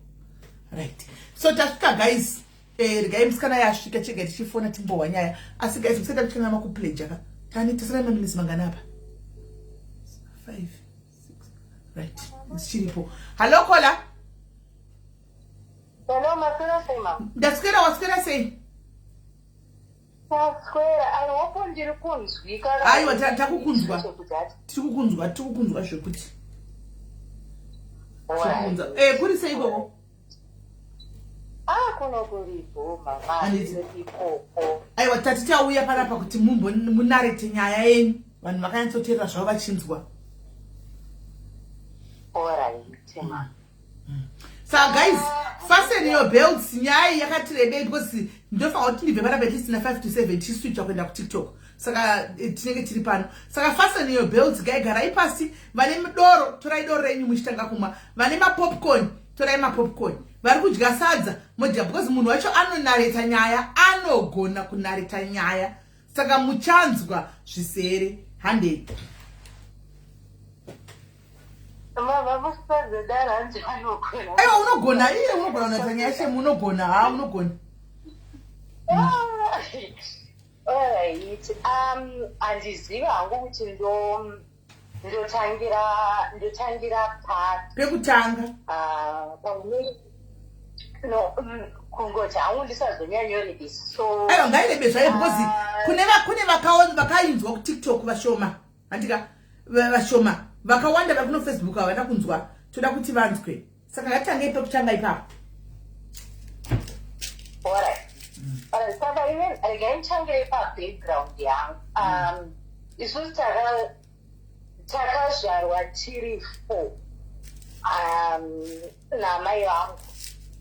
Right, so tasvika guys. Regai musikana yasvika chega tichifona timbohwa nyaya. Asi guys, musati muchikanga makupleja ka tani tasara maminitsi mangani apa? 5 6, right, dzichiripo. Hallo caller. Hello, maswera sei ma? Ndaswera, waswera sei? Taswera. I hope ndiri kunzwika. Aiwa, takukunzwa, tiri kukunzwa, tiri kukunzwa zvekuti tiri kuri sei ikoko? Ah, kuno kuripo mama, ikoko. Aiwa, tati tauya panapa kuti munarete nyaya yenyu, vanhu vakanyatsoteerera zvavo vachinzwa. Alright, ma. Saka guys, fasten your belts, nyaya iyi yakati rebei because ndofanira kuti ndibve panapa at least na 5 to 7 tichiswitcha kuenda kuTikTok. Saka tinenge tiri pano, saka fasten your belts guy, garai pasi. Vane doro, torai doro renyu muchitanga kumwa. Vane mapopcorn, torai mapopcorn. Vari kudya sadza, modya, because munhu wacho anonareta nyaya, anogona kunareta nyaya, saka muchanzwa zvisere. Handei. Mama, musazodaro, hanzi anogona. Aiwa, unogona, iye unogona kunareta nyaya shemu, unogona, ha, unogona. Alright. Handizivi hangu kuti ndo ndotangira papi. Pekutanga. Pamwe no kungoti hangu ndisazonyanyorebesa so. Aiwa, ngairebe zvayo because kune vakainzwa kuTikTok vashoma, handika? Vashoma, vakawanda vari kuno Facebook havana kunzwa, toda kuti vanzwe, saka ngatitangei pekutanga ipapo. Alright. Alright, saka even regai nditangire pabackground yangu. Isusu takazvarwa tiri four namai vangu.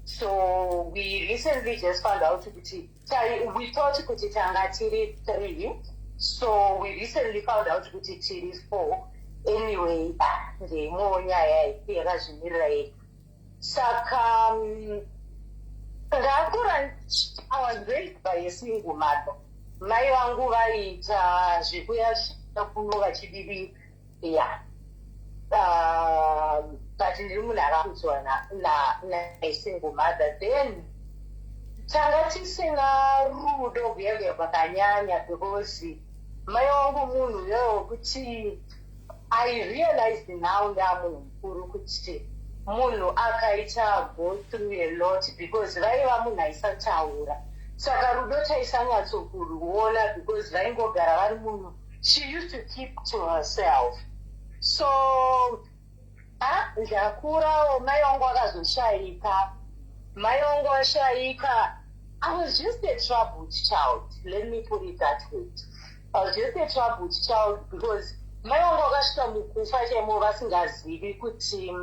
So we recently just found out kuti we thought kuti tanga tiri three, so we recently found out kuti tiri four. Anyway, ah, ndeimwewo nyaya yakazvimirira yega. Saka ndakura, I was raised by a single mother. Mai vangu vaiita zvekuya kuno vachibibika, ya, but ndiri munhu akakudzwa nasingle mother. Then tanga tisina rudo guya guya kwakanyanya because mai vangu munhu uyoyo wekuti I realized now ndamunhu mukuru kuti munhu akaita go through a lot because vaiva munhu aisataura, saka rudo taisanyatsokuruona because vaingogara vari munhu, she used to keep to herself. So ah, ndakurawo, mai vangu akazoshayika. Mai vangu vashayika, I was just a troubled child, let me put it that way. I was just a troubled child because mai vangu vakasvika mukufa chaimo vasingazivi kuti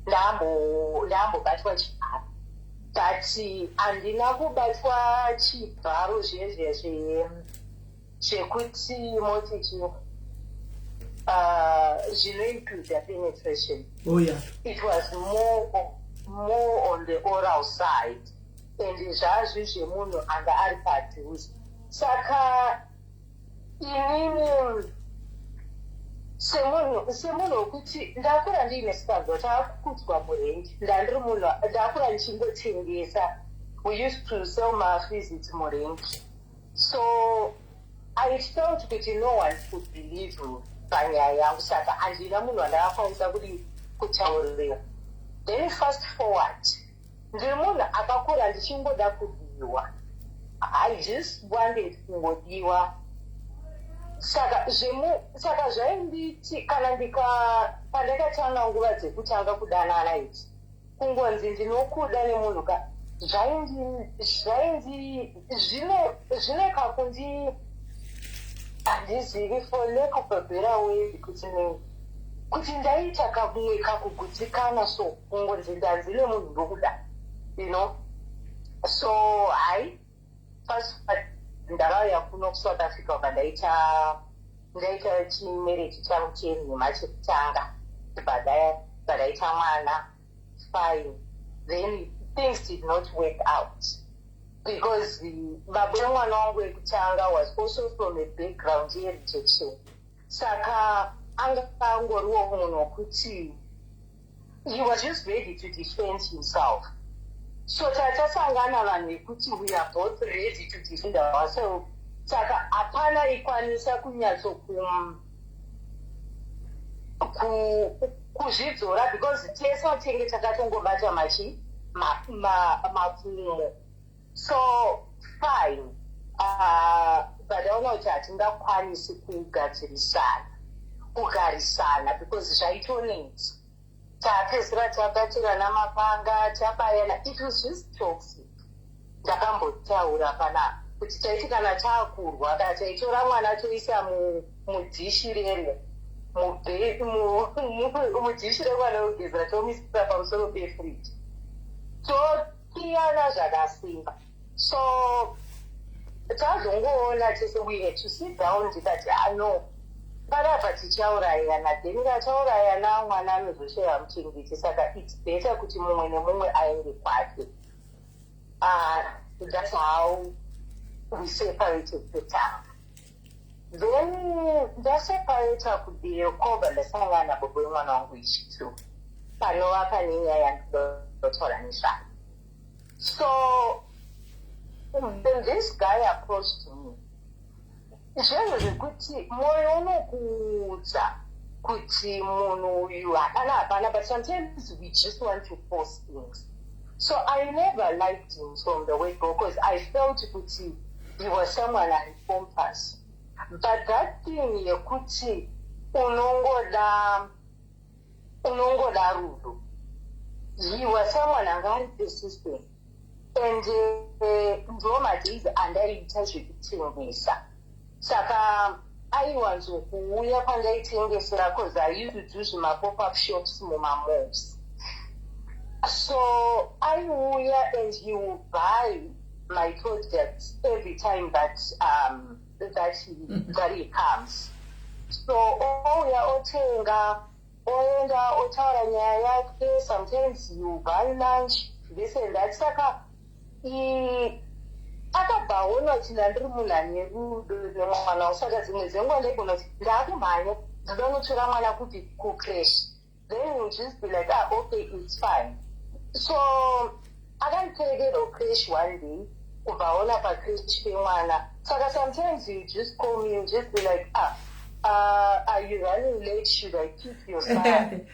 ndambobatwa chibharo, but handina kubatwa chibharo zvezve zvekuti moti chii. Zvinoincluda penetration. Oh yeah. It was more on the oral side and zvazvi zvemunhu anga ari padhuze. Saka inini semunhu wekuti ndakura ndiine sikanzwa, taakukudzwa murengi, ndandiri munhu ndakura ndichingotengesa. We used to sell mafreezits murengi, so I felt kuti no one could believe me panyaya yangu. Saka handina munhu wandakakwanisa kudi kutaurira. Then fast forward, ndiri munhu akakura ndichingoda kudiwa. I just wanted kungodiwa. Saka zvainditi kana ndika pandakatanga nguva dzekutanga kudanana idzi, kungonzi ndinokuda nemunhu ka, zvaindi zvine kakundi, handizivi, for lack of a better way, kuti ndaita kamwe kakugutsikana. So kungonzi ndanzi nemunhu ndokuda. So hai, fast ndakauya kuno kuSouth Africa, uka ndaita chimarriage changu chenhema chekutanga, bva ndaita mwana. Fine, then things did not work out because baba wemwana wangu wekutanga was also from a background yerejection. Saka anga angoriwo munhu wekuti he was just ready to defend himself. So tatasangana vanhu vekuti we are both ready to defend ourselves. Saka hapana ikwanisa kunyatso kuzvidzora because tese tinge takatongobata machi mapfumo. So fine, but aona kuti hatingakwanisi kugadzirisana, kugarisana, because zvaitonetsa. Tapedzisira tabatirana mapanga, tabayana. It was just toxic. Ndakambotaura panapa kuti taiti kana taakurwa kana taitora mwana toisa mudhishi rere, mudhishi remwana wekugezera, tomuisira pamusoro pefriji, tokiyana zvakasimba. So tazongoona tese, we had to sit down, ndikati, "Ano ah, panapa tichaurayana." Then taurayana, mwana anozoshaya muchengeti. Saka it's better kuti mumwe nemumwe aende kwake. That's how we separated the town. Then ndaseparata kuDeokoba, ndasangana nababa wemwana wangu ichitu, panova pane nyaya yandotaura nezvayo. So then this guy approached me, zvinhu zvekuti mwoyo unokuudza kuti munhu uyu hapana, hapana, but sometimes we just want to force things. So I never liked him from the word go because I felt kuti he was someone aipompous. But that thing yekuti unongoda rudo, he was someone anga ari persistent. And ndo madays andaiita zvekutengesa. Saka aiwanzokuuya kwandaitengesera because I used to do zvimapop up shops mumamalls. So aiuya and he will buy my products every time that he comes. So ouya, otenga, oenda, otaura nyaya yake. Sometimes you buy lunch, this and that. Saka akabva aona kuti ndandiri munhu ane rudo nemwana. Saka dzimwe dzenguva ndaigona kuti ndaakumhanya, ndoda unotora mwana kuti kucreche, then you just be like, "Ah, okay, it's fine." So akandiperekedza kucreche one day, kubva aona pacreche pemwana. Saka sometimes you just call me and just be like, "Ah, are you running late? Should I pick your son?"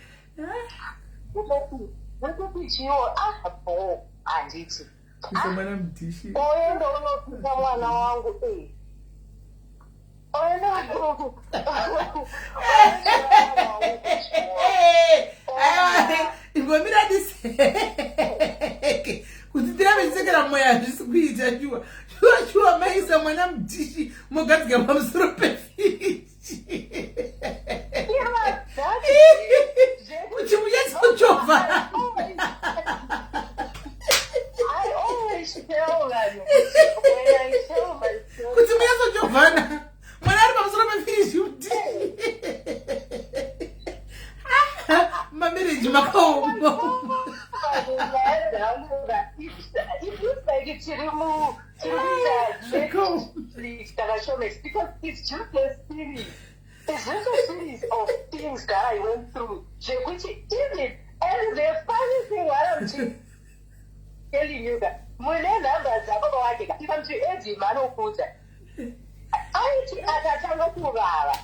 Wototi chiwo, "Ah, bo handiti." Kuisa mwana mudhishi. Oenda unopika mwana wangu e oenda mwana wangu kuchikoro. Aiwa, ingomira ndiseke kuti tirambe tisekera mweya. Hazvisi kuita. Shuwa shuwa shuwa, maisa mwana mudhishi, mogadzika pamusoro pefiriji kuti munyatsochova. I always tell them when I tell my story. Kuti munyatsochovhana, mwana ari pamusoro pefiriji mudhishi. Mamarriage makaoma. It looks like tiri mu tiri kuita Netflix kana Showmax because it's just a series. It's just a series of things that I went through. Zvekuti even and the funny thing what I'm telling you that mune nhamba dzababa vake ka if I'm to add him anokuudza aiti akatanga kuvava.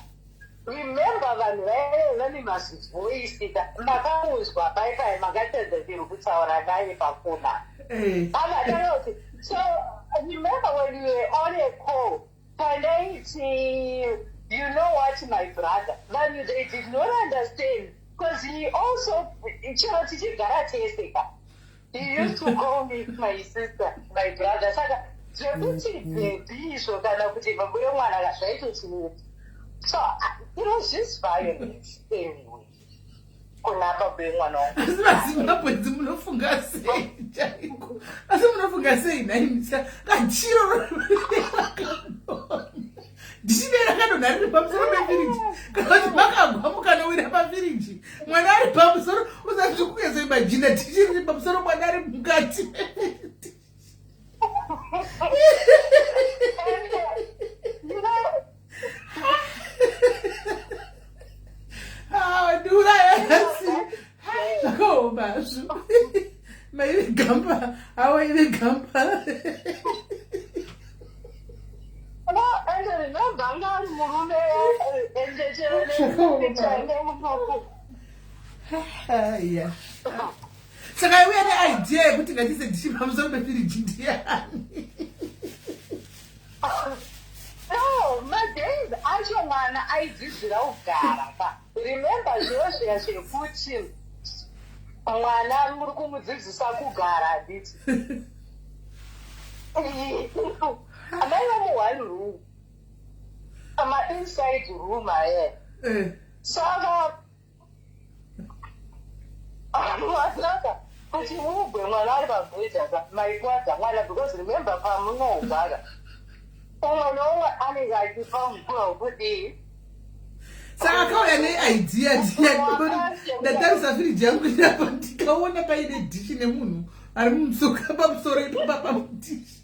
Remember vanhu vaive vane mazivoice ka makauzwa pai pai makatadza chero kutaura naye pafona. Eh. Akatanga kuti so remember when you were on a call pandaiti you know what my brother vanhu they did not understand because he also chero tichigara tese ka he used to call me my sister my brother saka zvekuti baby izvo kana kuti baba wemwana ka zvaitotineti so it was just violence anyway kuna baba wemwana wangu. Asi vaZimbabwe munofunga sei chaiko? Asi munofunga sei nhaimisa kachiro dhishi dei rakadonha riri pamusoro pefiriji kana kuti makagwa mukanowira pafiriji mwana ari pamusoro usati kuyazoimajina dhishi riri pamusoro mwana ari mukati. And Ah, ndiuraya nhasi. Zvakaoma hazvo. Maive gamba awaive gamba. No, and remember anga ari murume ende chero Zvakaoma. Aya, saka aiuya neidea yekuti ngatiise dhishi pamusoro pefiriji ndiani? No, madays acho mwana aidzidzira kugara ka. Remember zviro zviya zvekuti mwana muri kumudzidzisa kugara handiti? Amai vamu one room, ma-inside room aye. Saka mwanaka kuti mugwe mwana ari pabhedha ka maikwadza mwana because remember pamunogara umwe neumwe anenge achipa mvura wekudii. Saka akauya neidea ndiani? Ndatarisa firiji yangu apa ndikaona paine dhishi nemunhu ari mumusoka pamusoro ipapa pamudhishi.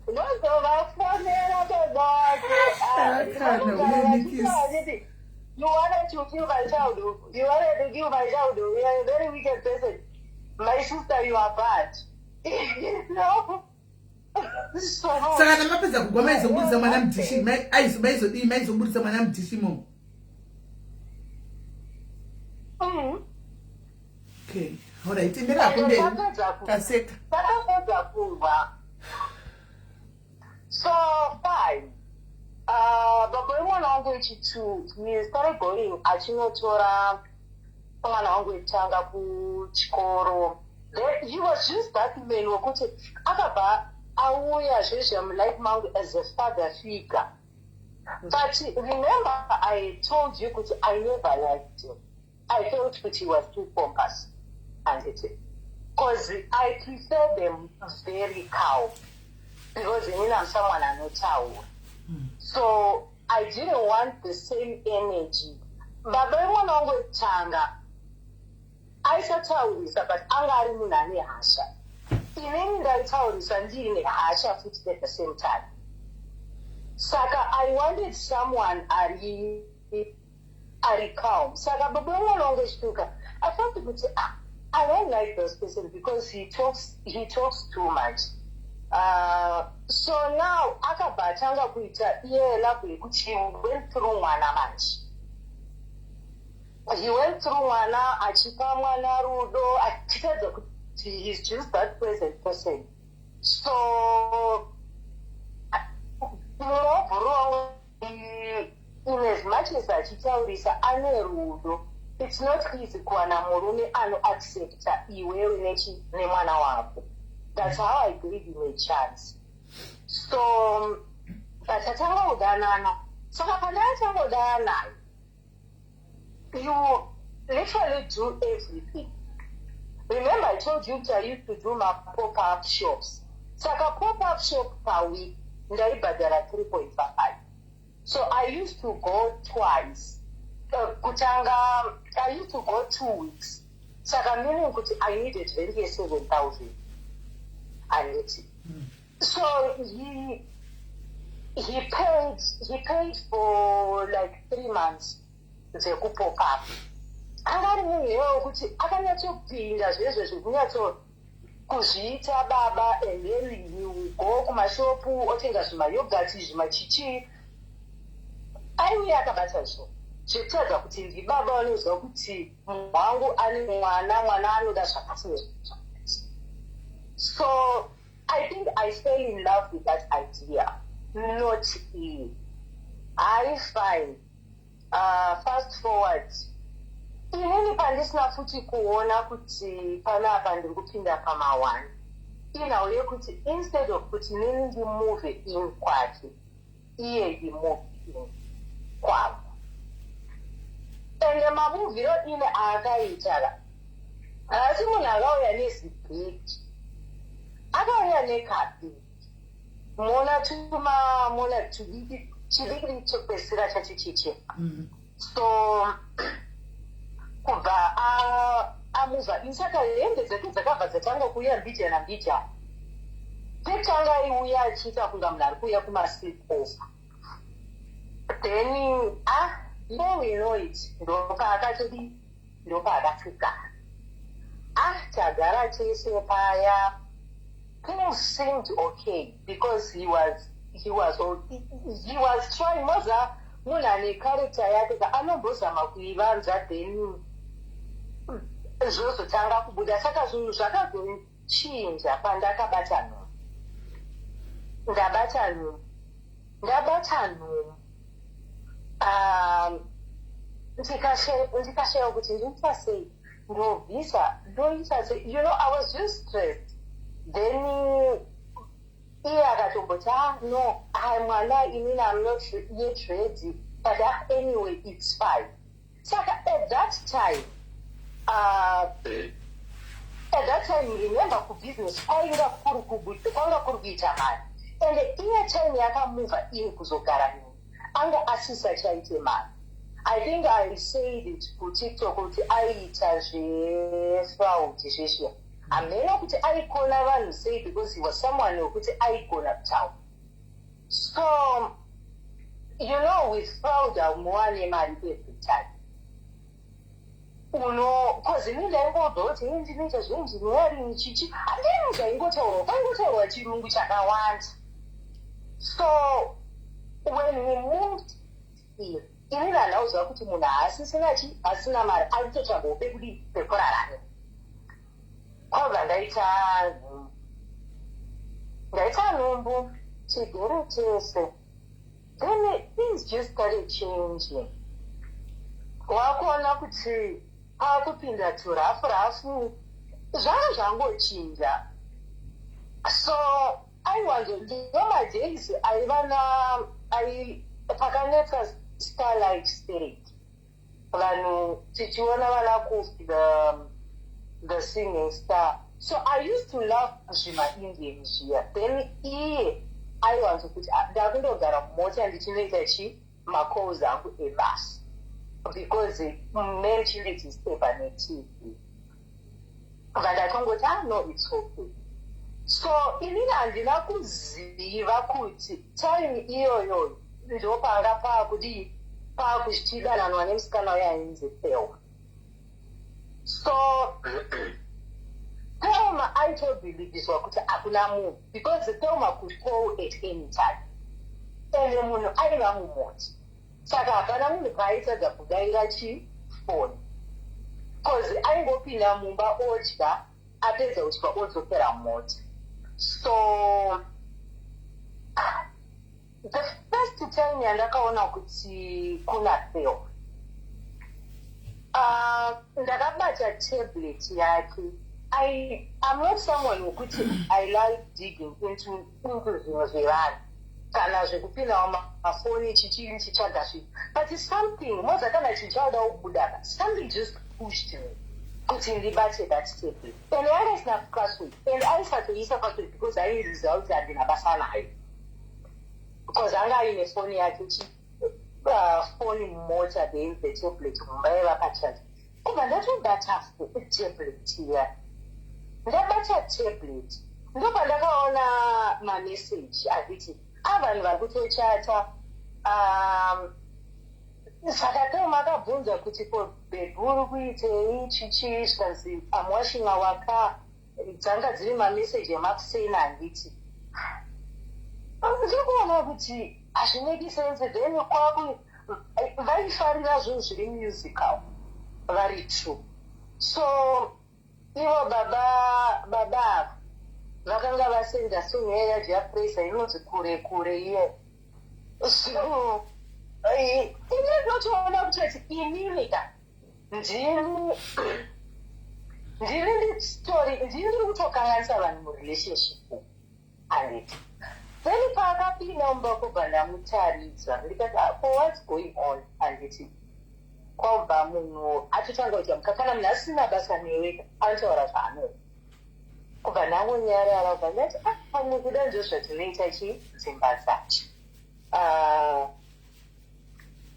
Nozovafonera babake. Kana unenikisi. You wanted to kill my child. You wanted to kill my child. You are a very wicked person. My sister, you are bad. You know? So, Saka kana mapedza kugwa maizobudisa mwana mudhishi maizodii? Maizobudisa mwana mudhishi imomo? Okay, alright, enderako mberi. Taseka. Takapedza kurwa. So fine. Baba wemwana wangu wechitu, he started going achinotora mwana wangu wekutanga kuchikoro. He was just that man wekuti akabva auya zvezve mulife mangu as a father figure. But remember I told you kuti I never liked him. I felt kuti he was too pompous. Handiti? Because I prefer them very calm. Because inini I'm someone anotaura. So I didn't want the same energy. Baba vemwana wangu wekutanga aisataurisa but anga ari munhu ane hasha. Inini ndaitaurisa ndiine hasha futi at the same time. Saka I wanted someone ari calm. Saka baba vemwana wangu wechituka I felt kuti ah, I don't like this person because he talks too much. So now akabva atanga kuita iye level yekuti he went through mwana manje. He went through mwana achipa mwana rudo achitaridza kuti he's just that present person. So mubhuru wangu in as much as achitaurisa ane rudo, it's not easy kuwana murume anoaccepta iwewe nemwana wako. That's how I gave him a chance. So but tatanga kudanana. Saka pandakatanga kudanana naye, you literally do everything. Remember I told you kuti I used to do my pop-up shops. Saka pop-up shop per week ndaibhadhara 3.5. So I used to go twice. Kutanga I used to go 2 weeks, saka meaning kuti I needed rent ye7,000, handiti? So he paid for like 3 months dzekupop up. Anga ari munhu iwewo kuti akanyatsopinda zvezvo zvekunyatso kuzviita baba, and then he will go kumashopu otenga zvimayoghurt, zvimachichi. Aiuya akabata zvo zvekutaridza kuti ndibaba vanoziva kuti munhu wangu ane mwana, mwana anoda zvakati nezvakati. So I think I fell in love with that idea, not iye. Hai, fine. Fast forward, inini pandisina futi kuona kuti panapa ndiri kupinda pama1 inhau yekuti instead of kuti nini ndimove in kwake, iye he moved in kwavo. Ende mamuvhiro ine aakaita, haasi munhu akauya nezibhegi, akauya nekabhegi. Mona tuma mona tudiki chidiki chekupedzisira chacho chiche. So kubva amuvha in, saka hembe dzake dzakabva dzatanga kuuya mbijana mbijana. Pekutanga aiuya achiita kunga munhu ari kuuya kumasleepover. Then, ah, before we know it, ndopaakatodi, ndopaakatogara. Ah, tagara tese paya, things seemed okay because he was trying. Moza munhu ane character yake ka, anombozama kuivanza, then zvozotanga kubuda. Saka zvinhu zvakazochinja pandakabata nhumbu. Ndabata nhumbu, ndabata nhumbu, ndikashaya kuti ndinoita sei, ndobvisa, ndoita sei. I was just stressed. Then iye akatomboti, "Ah, no, ah, mwana, inini I'm not yet ready, but ah, anyway, it's fine." Saka at that time, remember, kubusiness kwainga kuri kwanga kuri kuita mari, and iye time yakamuvha in kuzogara nini, anga asisachaite mari. I think I said it kuTikTok kuti aiita zvefraud zvezviya. Hameno kuti aikona vanhu sei, because he was someone wekuti aigona kutaura. So with fraud haumuwane mari every time uno, 'cause ini ndaingobva kuti ini ndinoita zveengineering, chichi, handini zvaingotaurwa, kwaingotaurwa chirungu chakawanda. So when we moved in, inini handauziva kuti munhu haasisina chi asina mari, aitotsvagawo pekudii, pekurarama. Kwabva ndaita nhumbu, ndaita nhumbu, chigere chese. Then things just started changing. Wakuona kuti paakupinda turafu rafu, zvanga zvangochinja. So aiwanzo ndomadays aiva na pakanetsa Starlight Spirit, vanhu tichiona vana Kufi, the singing star. So I used to love zvimaIndian zviya. Then iye aiwanzokuti, "Ah, ndakundogara mumota ndichinoita chi macalls angu ebasa," because men chindidisturba neTV. Bva ndatongoti, "Ah, no, it's okay." So inini handina kuziva kuti time iyoyo ndopanga paakudii, paakuchidananwa nemusikana uyo ainzi Thelma. So Thelma aitobhilivhiswa kuti hakuna munhu, because Thelma could call at any time, ende munhu aiva mumota, saka hapana munhu paaitadza kudaira chifoni, 'cause aingopinda mumba odya, apedza kudya odzokera mumota. So the first time yandakaona kuti kuna Thelma, ndakabata tablet yake. I'm not someone wekuti I like digging into zvinhu zvevanhu kana zvekupindawo mafoni chichii chichitsvaga zvinhu, but something, moza kana chichauda kubuda, something just pushed me kuti ndibate that tablet. And yanga isina password, and aisatoisa password because aiziva kuti handina basa nayo, because anga aine foni yake chi Foni mumota, then the tablet mumba yaiva pacharge. Kubva ndatobata tablet iya, ndabata tablet, ndopandakaona mameseji achiti avanhu vari kutochata. Saka Thelma akabvunza kuti, "Ko baby, uri kuitei?" Chichi zvikanzi, "I'm washing our car." Dzanga dziri mameseji emakuseni, handiti? Ndiri kuona kuti hazvimeki sense. Then kwaku vaifarira zvinhu zviri musical vari two. So ivo baba ava vakanga vasenda song iya yaJah Prayzah inonzi "Kure Kure" iye. So ini ndotoona kutoti inini ka ndini nditori ndini ndiri kutokanganisa vanhu murelationship, handiti? Then paakapinda mumba, kubva ndamutaridza, ndikati, "Ko what's going on?" Handiti kwabva munhu atotanga kuita muka, kana munhu asina basa newe anotaura zvaanoda. Kubva ndangonyarara, kubva ndati, "Ah, pamwe kuda ndo zvatinoita chi dzimba dzacho." Ah,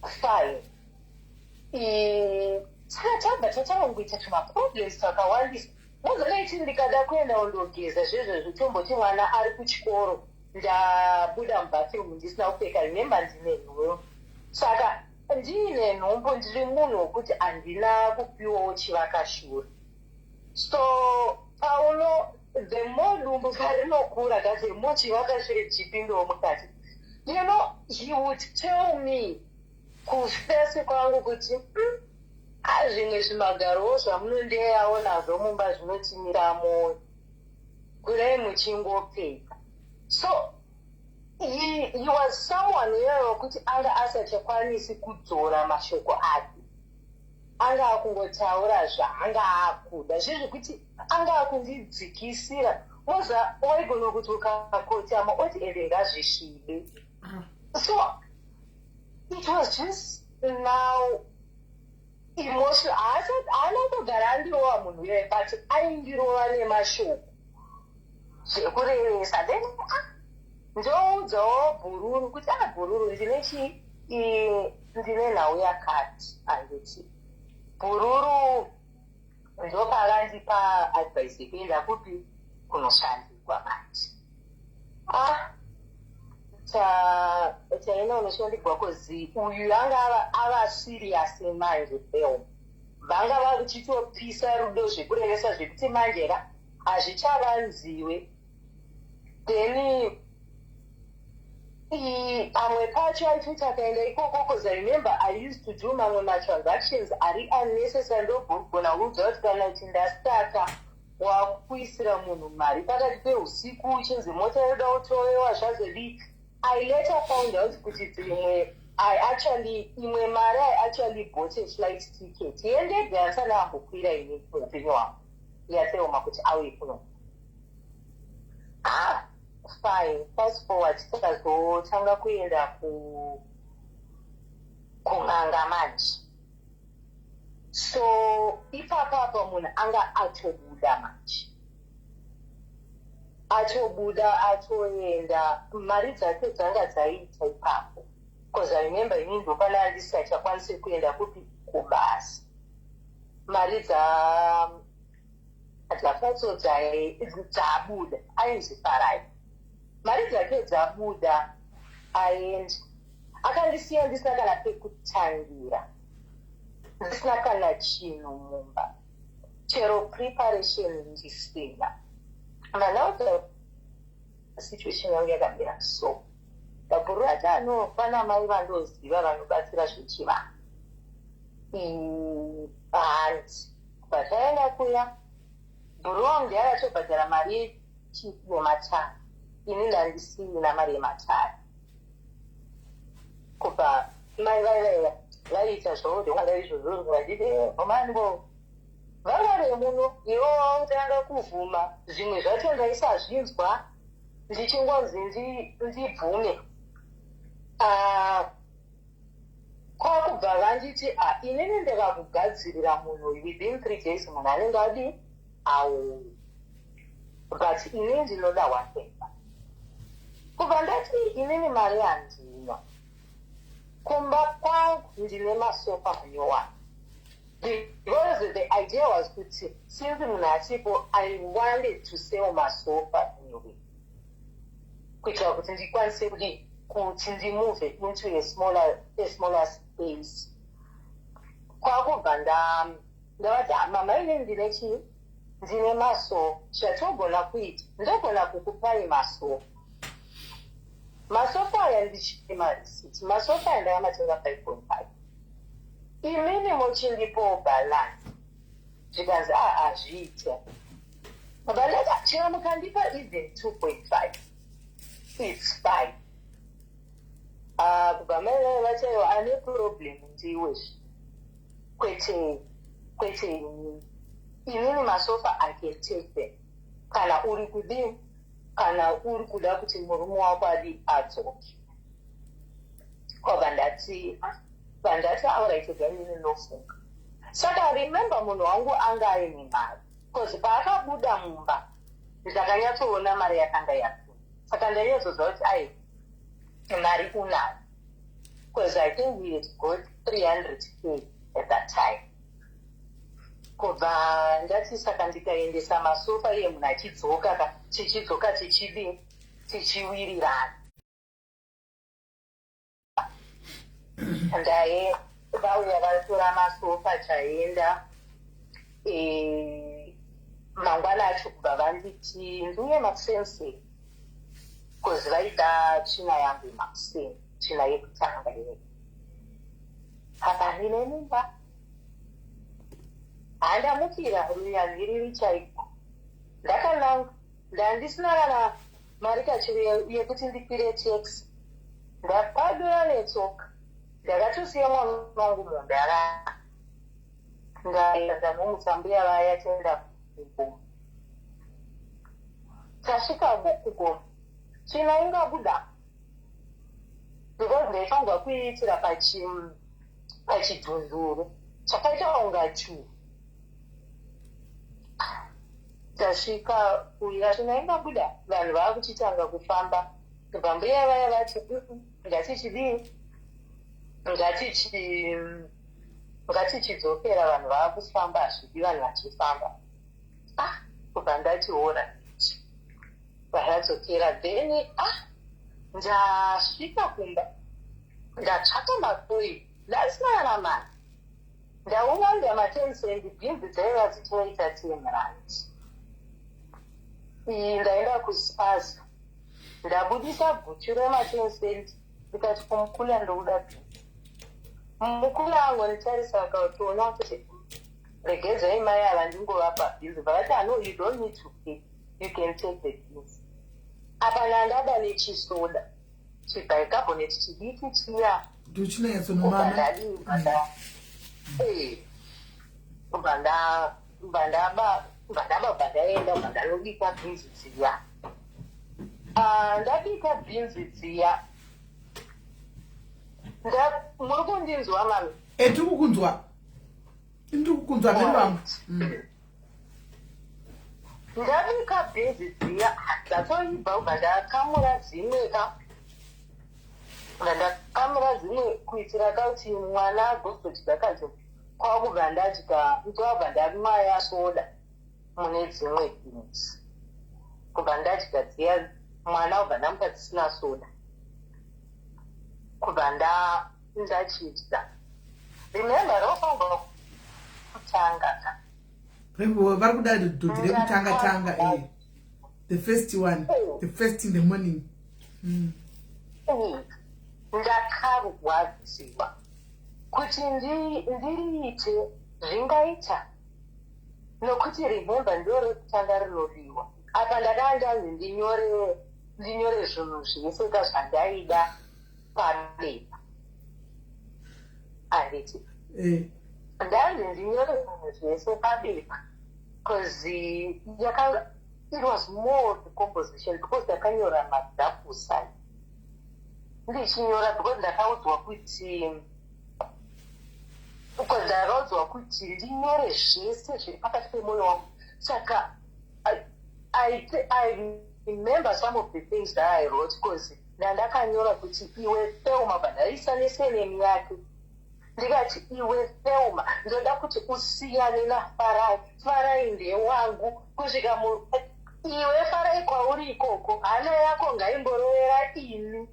fine. Saka tabva tatanga kuita tumaproblems twakawandisa. Mozonaiti ndikada kuenda kundogeza zvezvezvo, tomboti mwana ari kuchikoro, ndabuda mubathroom ndisina kupfeka. Remember, ndine nhumbu. Saka ndiine nhumbu, ndiri munhu wekuti handina kupiwawo chivakashure. So pauno the more dumbu parinokura ka, the more chivakashure chichipindawo mukati. He would tell me kuface kwangu kuti, zvimwe zvimagarowo zvamunondeyawo nazvo mumba zvinotimira mwoyo, kudai muchingopfeka." So he was someone iyoyo wekuti anga asachakwanisi kudzora mashoko ake, anga akungotaura zvaanga akuda, zvezvekuti anga akundidzikisira. Moza waigona kuti ukakotama oti, "Ende ngazvisvibe." So it was just now emotional. Haana kugara andirova munhu iyoyo, but aindirova nemashoko zvekurevesa. Then, ah, ndoudzawo bhururu kuti, "A ah, bhururu, ndine chii, ndine nhau yakati," handiti? Bhururu ndopakandipa advice yekuenda kupi, kunoshandikwa manje. Ah, taenda kunoshandikwa 'cause uyu anga ava serious manje. Film vanga vakuchitopisa rudo zvekurevesa, zvekuti manje ka hazvichavanziwe. Then pamwe pacho aitoti akaenda ikoko, 'cause I remember I used to do mamwe matransactions ari unnecessary. Ndogona kuudza kuti kana kuti ndastaka wakuisira munhu mari pakati peusiku, uchinzi mota yoda kutovewa, zvazodii. I later found out kuti dzimwe I actually, imwe mari, I actually bought a flight ticket yendege yandisana ambokwira ini upenyu hwangu, yaThelma kuti auye kuno. Ah, fine. Fast forward, tikazotanga kuenda kun'anga manje. So ipapapa munhu anga atobuda manje, atobuda, atoenda, mari dzake dzanga dzaita ipapo, because I remember inini ndopana ndisingachakwanisi kuenda kupi, kubasa. Mari dzaFatso dzabuda, ainzi Farai, mari dzake dzabuda, aenda, akandisiya ndisina kana pekutangira, ndisina kana chinhu mumba, chero preparation ndisina. Ndanaudza situation yangu yakamira. So ndabhurura ati ano pana mai vandoziva vanobatsira zvechivanhu, hanzi kubva taenda kuya, bhuru wangu ndiye akatobhadhara mari yematare. Ini ndandisina mari yematare. Kubva mai vaivaiva vaiita zvavo ndongada izvozvo, vachiti omango vanga remuno, iwo wautanga kuvhuma zvimwe zvacho ndaisazvinzwa, ndichingonzi ndibvume. Ah, kwakubva vanditi, "Ah, inini ndakakugadzirira munhu uyu within 3 days, munhu anenge adi auya, but inini ndinoda whatever." Kubva ndati, "Inini mari handina." Kumba kwangu ndine masofa manyowani, because the idea was kuti since munhu asipo, I wanted to sell masofa anyway, kuitira kuti ndikwanise kuti ndimove into a smaller space. Kwakubva ndavati, "Mama, ine ndine chii? Ndine masofa. Zvatogona kuita, ndogona kukupai masofa. Masofa aya ndichipe marisiti. Masofa aya ndakamatenga 5.5, imini muchindipowo balance." Zvikanzi, "A, hazviite." Balance chero mukandipa even 2.5, it's fine. Ah, kubva mai vachaiwa, "Ane problem ndiwezve, kwete inini. Inini masofa, I can take them kana uri kudii, kana uri kuda kuti murume wako adi adzoke." Kwabva ndati, bva ndati, "Alright, ganini nofunga." Saka remember, munhu wangu anga aine mari, because paakabuda mumba ndakanyatsoona mari yakanga yapinda. Saka ndainyatsoziva kuti ai, mari unayo, because I think we had got 300K at that time. Kubva ndati, saka ndikaendesa masofa, iye munhu achidzoka ka, tichidzoka, tichidii, tichiwirirana. Ndaye vauya vatora masofa, chaenda mangwana acho kubva vanditi ndiuye makuseni, because vaida tsvina yangu yemakuseni, tsvina yekutanga iyoyo. Apa ndine mimba. Handamukira runyazviriri chaiko. Ndakananga, ndandisina kana mari kachiro yekuti ndikwire taxi. Ndapadura netsoka. Ndakatosiya mwana wangu mundara, ndaenda nomutsa mbuya vaya, toenda kugomo. Tasvika kugomo, tsvina ingabuda, because ndaifanirwa kuiitira pachidhunduru chakaita kunga churu. Tasvika uya, tsvina ingabuda, vanhu vaakuchitanga kufamba. Kubva mbuya vaya vati, "Ngatichidii, ngatichidzokera, vanhu vaakufamba, hazvidi vanhu vachifamba." Ah, kubva ndati ora, vayadzokera. Then, ah, ndasvika kumba, ndatsvaka makoini, ndasina kana mari. Ndaunga ma10 cent, bhinzi dzaiva dzichinoita R10. Iyi ndaenda kuspaza, ndabudisa guchu rema10 cent, ndikati kumukula, "Ndokuda bhinzi." Mukula angonditarisa, akatoona kuti regedzai mai ava, ndingovapa bhinzi. Vakati, "No, you don't need to pay, you can take the beans." Apa ndandada nechisoda, chibicarbonate chidiki chiya. Ndochinanyatsonomama. Kubva ndaba, bva ndaenda, bva ndanobika bhinzi dziya. Ah, ndabika bhinzi dziya. Muri kundinzwa, mami? E, tiri kukunzwa, ndiri kukunzwa, meni vangu. Ndabika bhinzi dziya, dzatoibva. Kubva ndakamura dzimwe ka, bva ndakamura dzimwe kuitira kauti mwana agozodya kacho. Kwakubva ndadya, ndobva ndamwaya soda mune dzimwe bhinzi. Kubva ndadya dziya, mwana ubva ndamupa dzisina soda. Kubva ndachidya. Remember, rofanirwa kutanga ka. Vari kuda dhodhi rekutanga tanga, the first one, the first in the morning. Ndakarwadziwa kuti ndiriite zvingaita, nokuti remember, ndo rekutanga rinodiwa. Apa ndakanga ndanzi ndinyore zvinhu zvese ka zvandaida pabepa, handiti? Eh. Ndanzi ndinyore zvinhu zvese pabepa, because yaka it was more of the composition, because ndakanyora madhakusai ndichinyora, because ndakaudzwa kuti ndinyore zvese zviri pakati pemwoyo wangu. Saka I remember some of the things that I wrote, because Ndandakanyora kuti, "Iwe Thelma," bva nesurname yake. Ndikati, "Iwe Thelma, ndoda kuti usiyane naFarai. Farai ndewangu kusvika mu iwe Farai kwauri ikoko. Hana yako ngaimborovera ini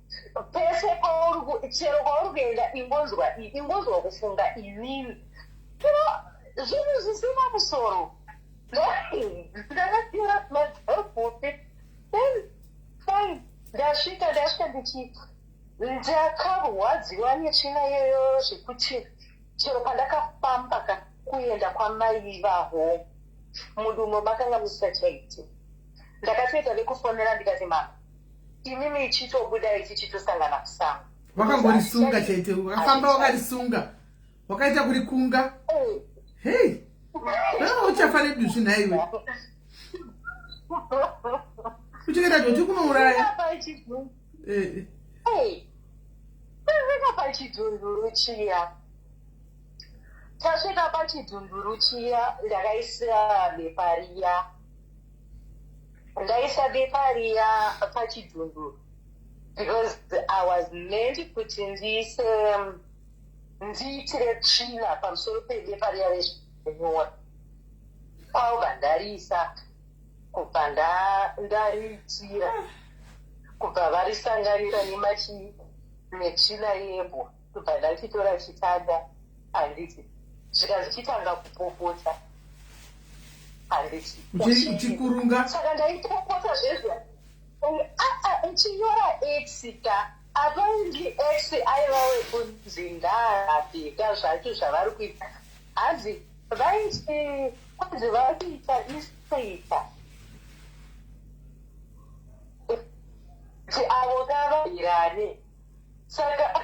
pese pauri, chero kwauri kuenda, ingonzwa kufunga inini." Zvinhu zvisina musoro. Ndakatira madhafupi. Then fine, ndasvika ndichi ndakarwadziwa netsvina iyoyo, zvekuti chero pandakafamba ka kuenda kwamai vaho, mudumo makanga musisachaiti. Ndakatoita vekufonera, ndikati, "Mama, imimi ichitobuda, ichichitosangana kusango." Wakangorisunga chaite, wakafamba wakarisunga, wakaita kurikunga. Hei, uchafa neduzvi nhaiwe, uchikaita joti kunouraya. Tasvika pachidhunduru chiya, tasvika pachidhunduru chiya, ndakaisa bepa riya, ndaisa bepa riya pachidhunduru because I was meant kuti ndiise, ndiitire tsvina pamusoro pebepa riya rezvinyora. Kwaubva ndariisa, kubva ndariitira, kubva varisanganisa nemachi netsvina yembwa. Kubva ndachitora chitanda, handiti, zvikanzi, "Chitanga kupopota," handiti? Uchikurunga. Saka ndaipopota zvezvo uchinyora X ka. Apparently X aiva wekunzi ngaarapika zvacho zvavari kuita. Hanzi vaiti kunzi vari kuita isita kuti avo kavairane. Saka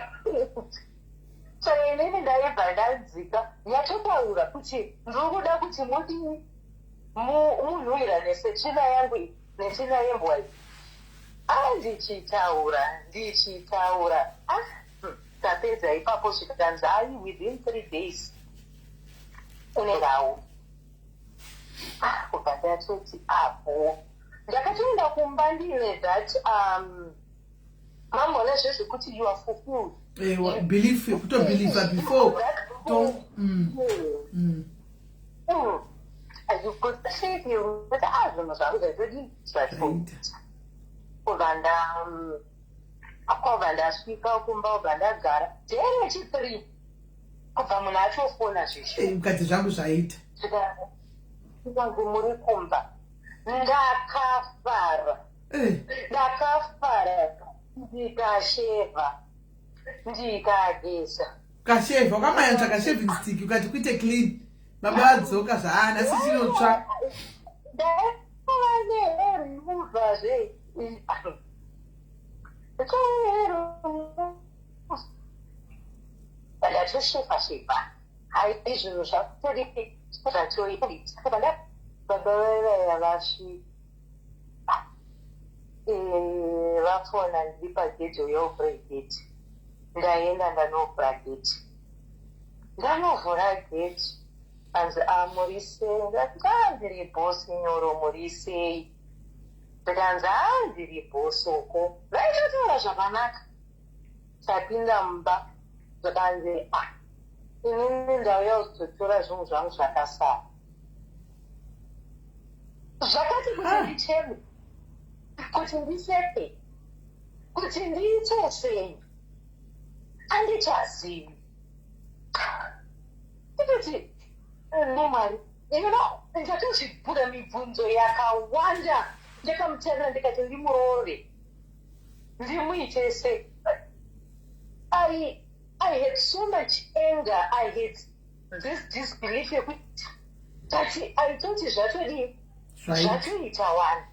inini ndaibva ndadzika nyatotaura kuti ndiri kuda kuti mudii, munhuhwirane setsvina yangu iyi netsvina yembwa iyi. Andichitaura, ndichitaura, ah, tapedza ipapo, zvikanzi, "Ai, within 3 days unengawo." Ah, kubva ndatoti apo ndakatoenda kumba ndine that mamboona zvezvekuti you are fulfilled. Ewa, belief, kutobelieva before to. You've got faith yekuti ah, zvinhu zvangu zvatodii, zvatoita. Kubva nda kwabva ndasvika kumba, kubva ndagara day rechi3, kubva munhu atofona zvisho. Mukadzi, zvangu zvaita. Zvikanzi, "Muri kumba?" Ndakafara. Ndakafara, ndikashevha, ndikageza. Ukashevha, wakamayanzva kashaving stick, ukati kuite clean. Baba vadzoka, zvaana sichinotsva. Ndaiva neremover zve. Ndatoshevha shevha, hai, zvinhu zvatori zvatoita. Baba vaivaya vasvika, vafona ndiri pagedhi, "Uya gate." Ndaenda, ndanovhura gate, ndanovhura gate, anzi, "A, muri sei?" Ndati, "A, ndiri boss nyoro, muri sei?" Ndikanzi, "A, ndiri bosoko." Vaitotaura zvakanaka. Tapinda mumba, zvakanzi, "A, inini ndauya kuzotora zvinhu zvangu zvakasara." Zvakati kuti ndicheme, kuti ndiseke, kuti ndiite sei, andichazivi. Ndikati, "Nemwari." Ndakazvibvura mibvunzo yakawanda. Ndakamutarira, ndikati, "Ndimurove, ndimuite sei?" I had so much anger. I had this disbelief yekuti, but I thought zvatodii, zvatoita one.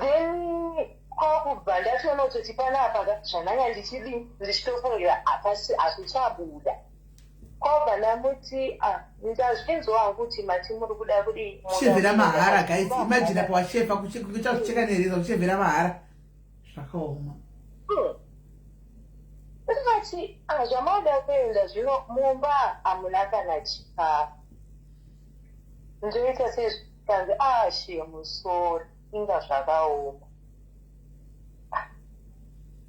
Then kwakubva ndatoona kutoti panapa ka zvandanga ndichidii, ndichitofungira, hapasi, hazvichabuda. Kwabva ndamuti, "Ah, ndazvinzwa hangu kuti mati muri kuda kudii." Kushevhera mahara, guys, imagine apa washefa, kucha kucheka nereza, kushevhera mahara, zvakaoma. Ndikati, "Ah, zvamauda kuenda zvino, mumba hamuna kana chikafu, ndoita sezvikanzi." "Ah, shemusori, inga zvakaoma."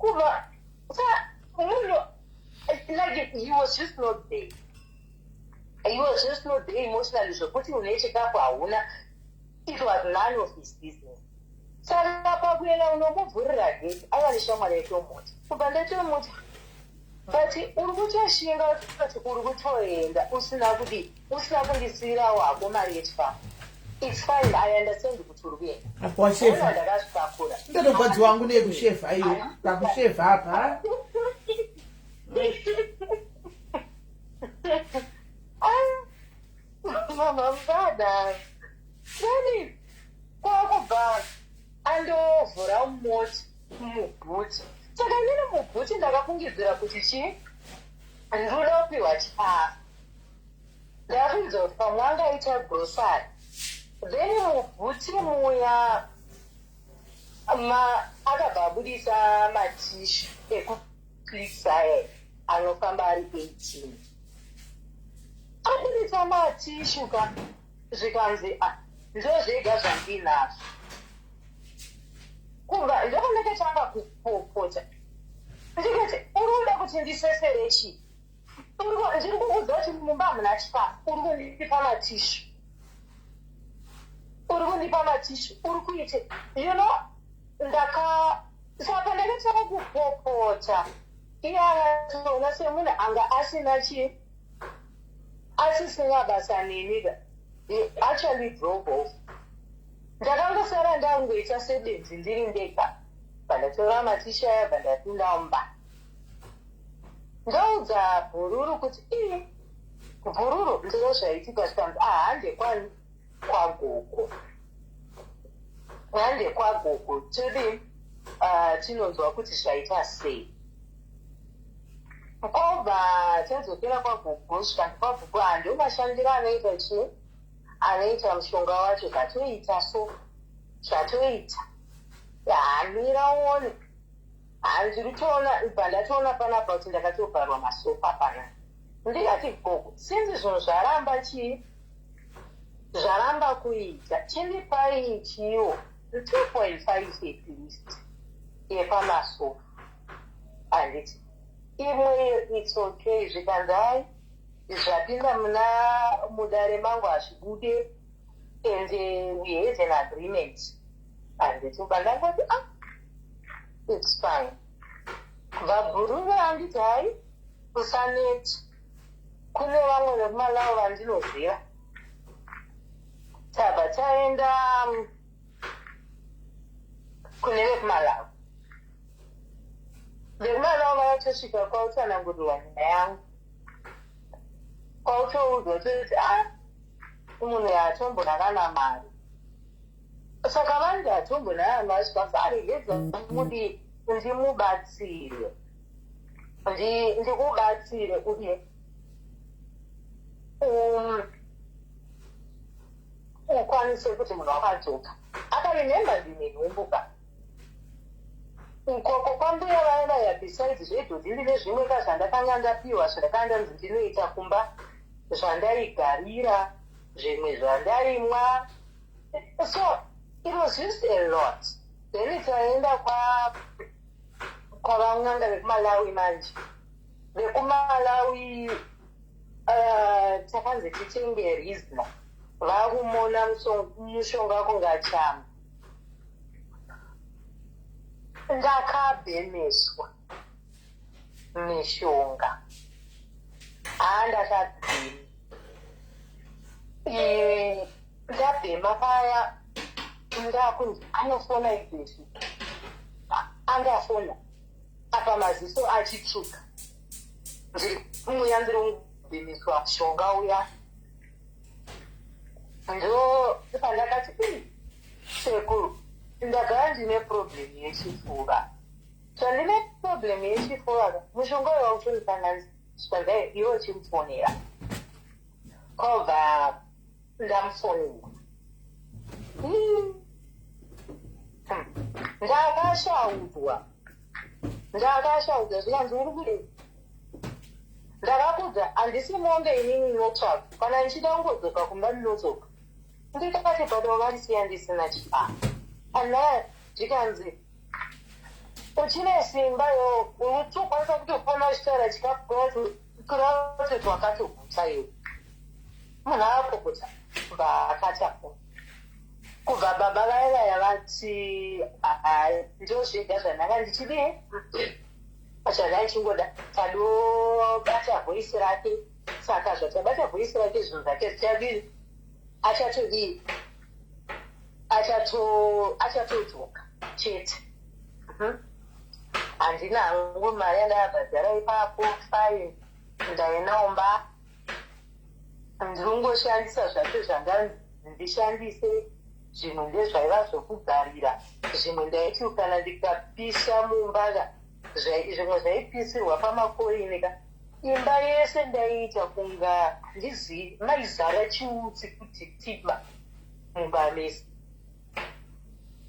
Kubva sa munhu, like, he was just not there. He was just not there emotionally. Zvekuti une chikafu hauna, it was none of his business. Saka pakuenda unomuvhurira gate, aiva neshamwari yetomuti. Kubva ndatomuti, but uri kutoshinga kuti uri kutoenda usina kudi, usina kundisiyirawo hako mari yechikafu. It's fine, I understand kuti uri kuenda. Apa washefa. Ndakazvipakura. Ndotogwadzi wangu nekushefa iyo pakushefa apa. Mama mubada then kwakubva andovhura moti mubhuti. Saka inini mubhuti ndakafungidzira kuti chii, ndinoda kupiwa chikafu. Ndakafungidzira kuti pamwe angaita grocery. Then mubhuti muya ma akabva abudisa matishu ekuClix aya anofamba ari 18. Abudisa matishu ka, zvikanzi, "A, ndo zvega zvandinazvo." Kubva ndopandakatanga kupopota, ndikati, "Uri kuda kuti ndisesere chii? Ndiri kukuudza kuti mumba hamuna chikafu, uri kundipa matishu, uri kundipa matishu, uri kuite." Ndaka saka ndakatanga kupopota. Iye akatoona semunhu anga asina chii, asisina basa neni ka. He actually drove off. Ndakangosara ndangoita sebenzi ndiri ndega. Bva matishu aya, bva ndapinda mumba, ndaudza bhururu kuti, "Ii, bhururu, ndiro zvaitika." Zvikanzi, "Ahande kwani kwagogo, hande kwagogo todi tinonzwa kuti zvaita sei." Kwobva tadzokera kwagogo. Zvikanzi kwagogo, "Handiwo mashandiro anoita chii, anoita mushonga wacho. Zvatoita so, zvatoita, hamira uone." Handiri toona, bva ndatoona panapa kuti ndakatovharwa masofa panapa. Ndikati, "Gogo, sinzi zvinhu zvaramba chii, zvaramba kuita, chindipai ichiwo 2.5 at least yepamasofa, handiti imwe it's okay." Zvikanzi, "Ai, zvapinda muna mudare mangu hazvibude, and we had an agreement, handiti?" Ubva ndangoti, "Ah, it's fine." Vabhururu handiti, "Hai, usaneti, kune vamwe vekuMalawi vandinoziva." Tabva taenda kune vekuMalawi. Vekumalawi vakatosvika kwautsanangurirwa nyaya yangu, kwautoudzwa toti, "A, munhu yaatombona kana mari." Saka vanhu hatombona kana mari, zvikanzi, "Aregedza mudi ndimubatsire, ndikubatsire kuti ukwanise kuti munhu wakadzoka." Akarememba ndine nhumbu ka ukoko kwambuya vaya vaya. Besides zvedhodhi, ndine zvimwe ka zvandakanga ndapiwa, zvandakanga ndanzi ndinoita kumba, zvandaigarira, zvimwe zvandaimwa. So it was just a lot. Then taenda kwavan'anga vekuMalawi. Manje vekuMalawi, takanzi titenge Rizla, vakumona mushonga kungachama. Ndakabhemeswa mishonga, haa, ndakabhema. Ndabhema paya, ndakunzi anofona izvezvi. Angafona apa maziso achitsvuka, ndiri muya, ndiri kubhemiswa mushonga uya. Ndo pandakati, "Sekuru, ndagara ndine problem yechifuva. Zvandine problem yechifuva ka, mushonga uyu wakutondisanganisa." Zvikanzi, "Iwe uchimufonera." Kwabva ndamufonera. Ndakashaudzwa, ndakashaudzwa. Zvikanzi, "Uri kudei? Ndakakudza, handisi mombe inini inotsvaga. Kana ndichida kungodzoka kumba ndinodzoka." Ndikati, "But wavarisiya ndisina chikafu." Ana zvikanzi, Uchine simba iwo, unotokwanisa kutofona uchitaura chikafu kureva kuti wakatoguta iwe. Munhu akopota kubva akatafona. Kubva baba vaya vaya vati hai, ndozvega zvandanga ndichidii, zvandanga ndichingoda. Tadobata voice rake, saka zvatabata voice rake, zvinhu zvake zvichadii, achatodii, achatodzoka chete. Handina hangu mari yandakabhadhara ipapo, fine, ndainaomba, ndiri zvacho zvanganzi ndishandise. Zvinhu ndezvaiva zvokugarira, zvimwe ndaiti kana ndikapisa mumba ka, zvimwe zvaipisirwa pamakoini ka. Imba yese ndaiita kunga ndizi maizara chiutsi kuti tima mumba mese.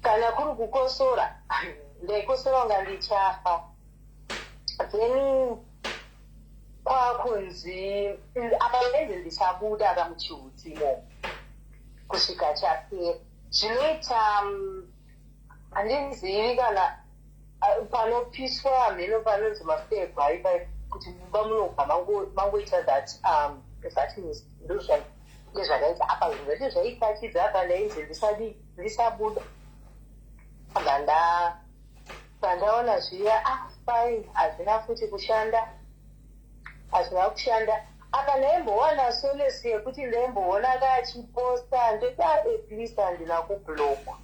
Kana kuri kukosora, ndaikosora kunga ndichafa. Then kwakunzi apa ndainzi ndichabuda kamuchiutsi imomo kusvika chapera. Zvinoita handizivi kana panopiswa mheno panonzi mafegwa ipai kuti mumba munobva mangoita that mist. Ndozvakaita apa. Zvinhu zvacho zvaikachidza apa, ndainzi ndisadi, ndisabuda. Pandaona zviya, ah, fine, hazvina futi kushanda, hazvina kushanda. Apa ndaimbowana solace yekuti ndaimboona kachiposta, ndoti at least handina kublockwa.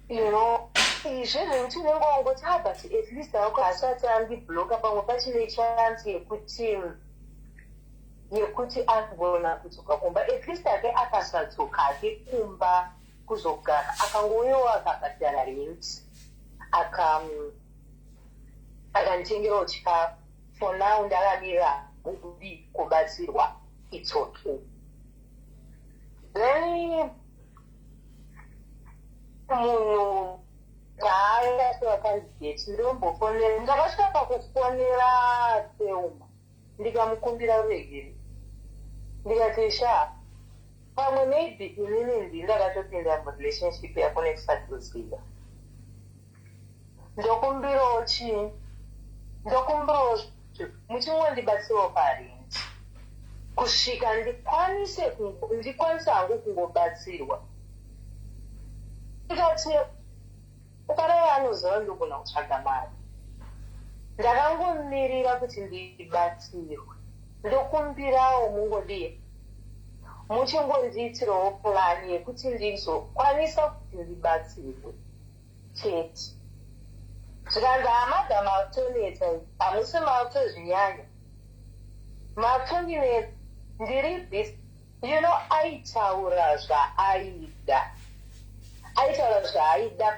Izvi zvekuti unenge wangoti, ah, but at least ako asati andibloka, pamwe pachine chance yekuti agona kudzoka kumba. At least ake akasadzoka ake kumba kuzogara, akangouyawo akabhadhara rent, akanditengerawo chikafu. For now ndakamira kudi kubatsirwa, it's okay. Then munhu paakasvika candidate, ndombofonera, ndakasvika pakufonera Teuma, ndikamukumbira ruregere, ndikati, "Sha, pamwe maybe inini ndi ndakatopinda murelationship yako nekusatoziva. Ndokumbirawo chii, ndokumbirawo muchingondibatsirawo parent kusvika ndikwanise hangu kungobatsirwa." Ndikati, "Ukareva anoziva ndogona kutsvaga mari, ndakangomirira kuti ndibatsirwe. Ndokumbirawo mungodii, muchingondiitirawo plan yekuti ndizokwanisa kuti ndibatsirwe chete." Zvikanzi, "Hamadha, matonetsa, hamusi matozvinyanya, matondinetsa, ndiri busy." Aitaura zvaaida, aitaura zvaaida,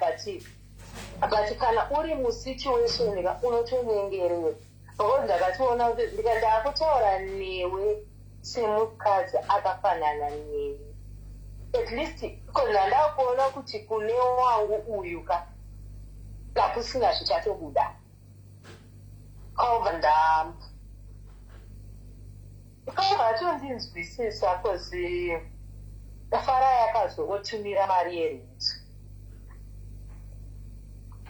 but kana uri musituation ka, unotonyengerera, because ndakatoona kuti ndakutaura newe semukadzi akafanana neni at least, because ndandakuona kuti kune wangu uyu ka kakusina zvichatobuda. Kaubva ndamba kaubva atondinzwisisa, 'cause Farai akazongotumira mari yerent,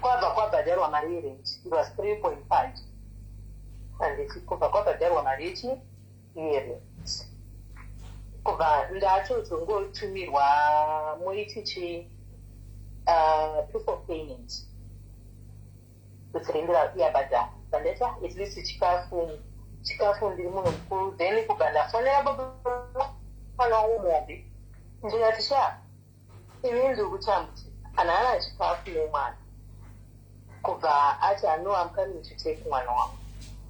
kwabva kwabhadharwa mari yerent. It was 3.5, handiti? Kubva kwabhadharwa mari yechi yerent, kubva ndatozongotumirwa muiti chi proof of payment kuti rent yabhadhara. Pandaita at least chikafu, ndiri munhu mukuru. Then kubva ndafonera baba mwana wangu mombe, ndikati, "Sha, ini ndiri kutambudzika, hanhana chikafu nemwana." Kubva ati, "Ano, I'm coming to take mwana wangu."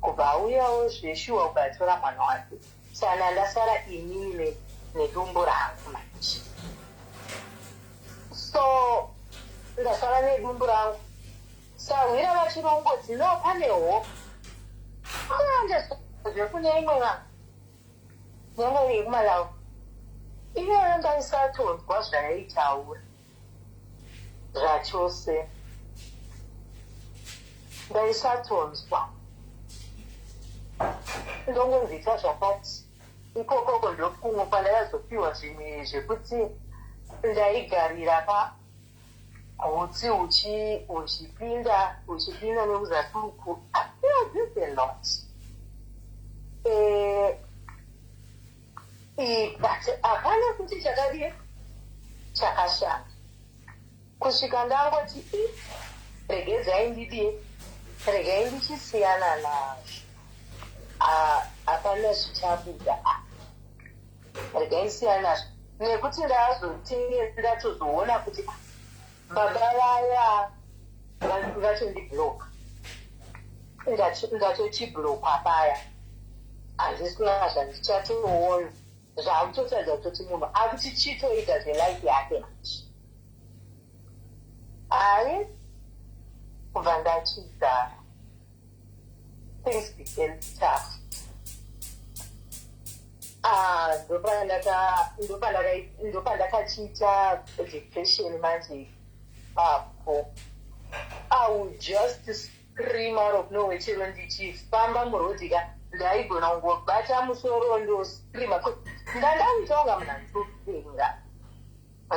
Kubva auyawo zveshuwa, kubva atora mwana wake. Sana ndasara inini nedumbu rangu manje. So ndasara nedumbu rangu. Sahwira vachirongoti, "No, pane hope." Zvekune imwe vanhu nyange yekuMalawi iyoyo, ndaisatonzwa zvayaitaura zvachose, ndaisatonzwa. Ndongonzita zvakati ikokoko. Ndokumwe kwandakazopiwa zvimwe zvekuti ndaigarira pa. Hutsi huchipinda nekuzasi uku. Yeah, this a lot. But hapana kuti chakadii, chakashata, kusvika ndangoti, "I, regedzai ndidii, regai ndichisiyana nazvo. Ah, hapana zvichabuda. Ah, regai ndisiyana nazvo," nekuti ndazotenge ndatozoona kuti, ah, baba vaya vatondibloka. Ndatochiblockwa paya, handisina zvandichatoona. Zvakutotaridza kutoti munhu akuti chitoita zvelife yake manje. Hai, kubva ndachigara, things became tough. Ah, ndopandakachiita depression manje papo. I would just scream out of nowhere. Chero ndichifamba murodhi ka, ndaigona kungobata musoro ndoscreama. Ndandaita kunga munhu anotopenga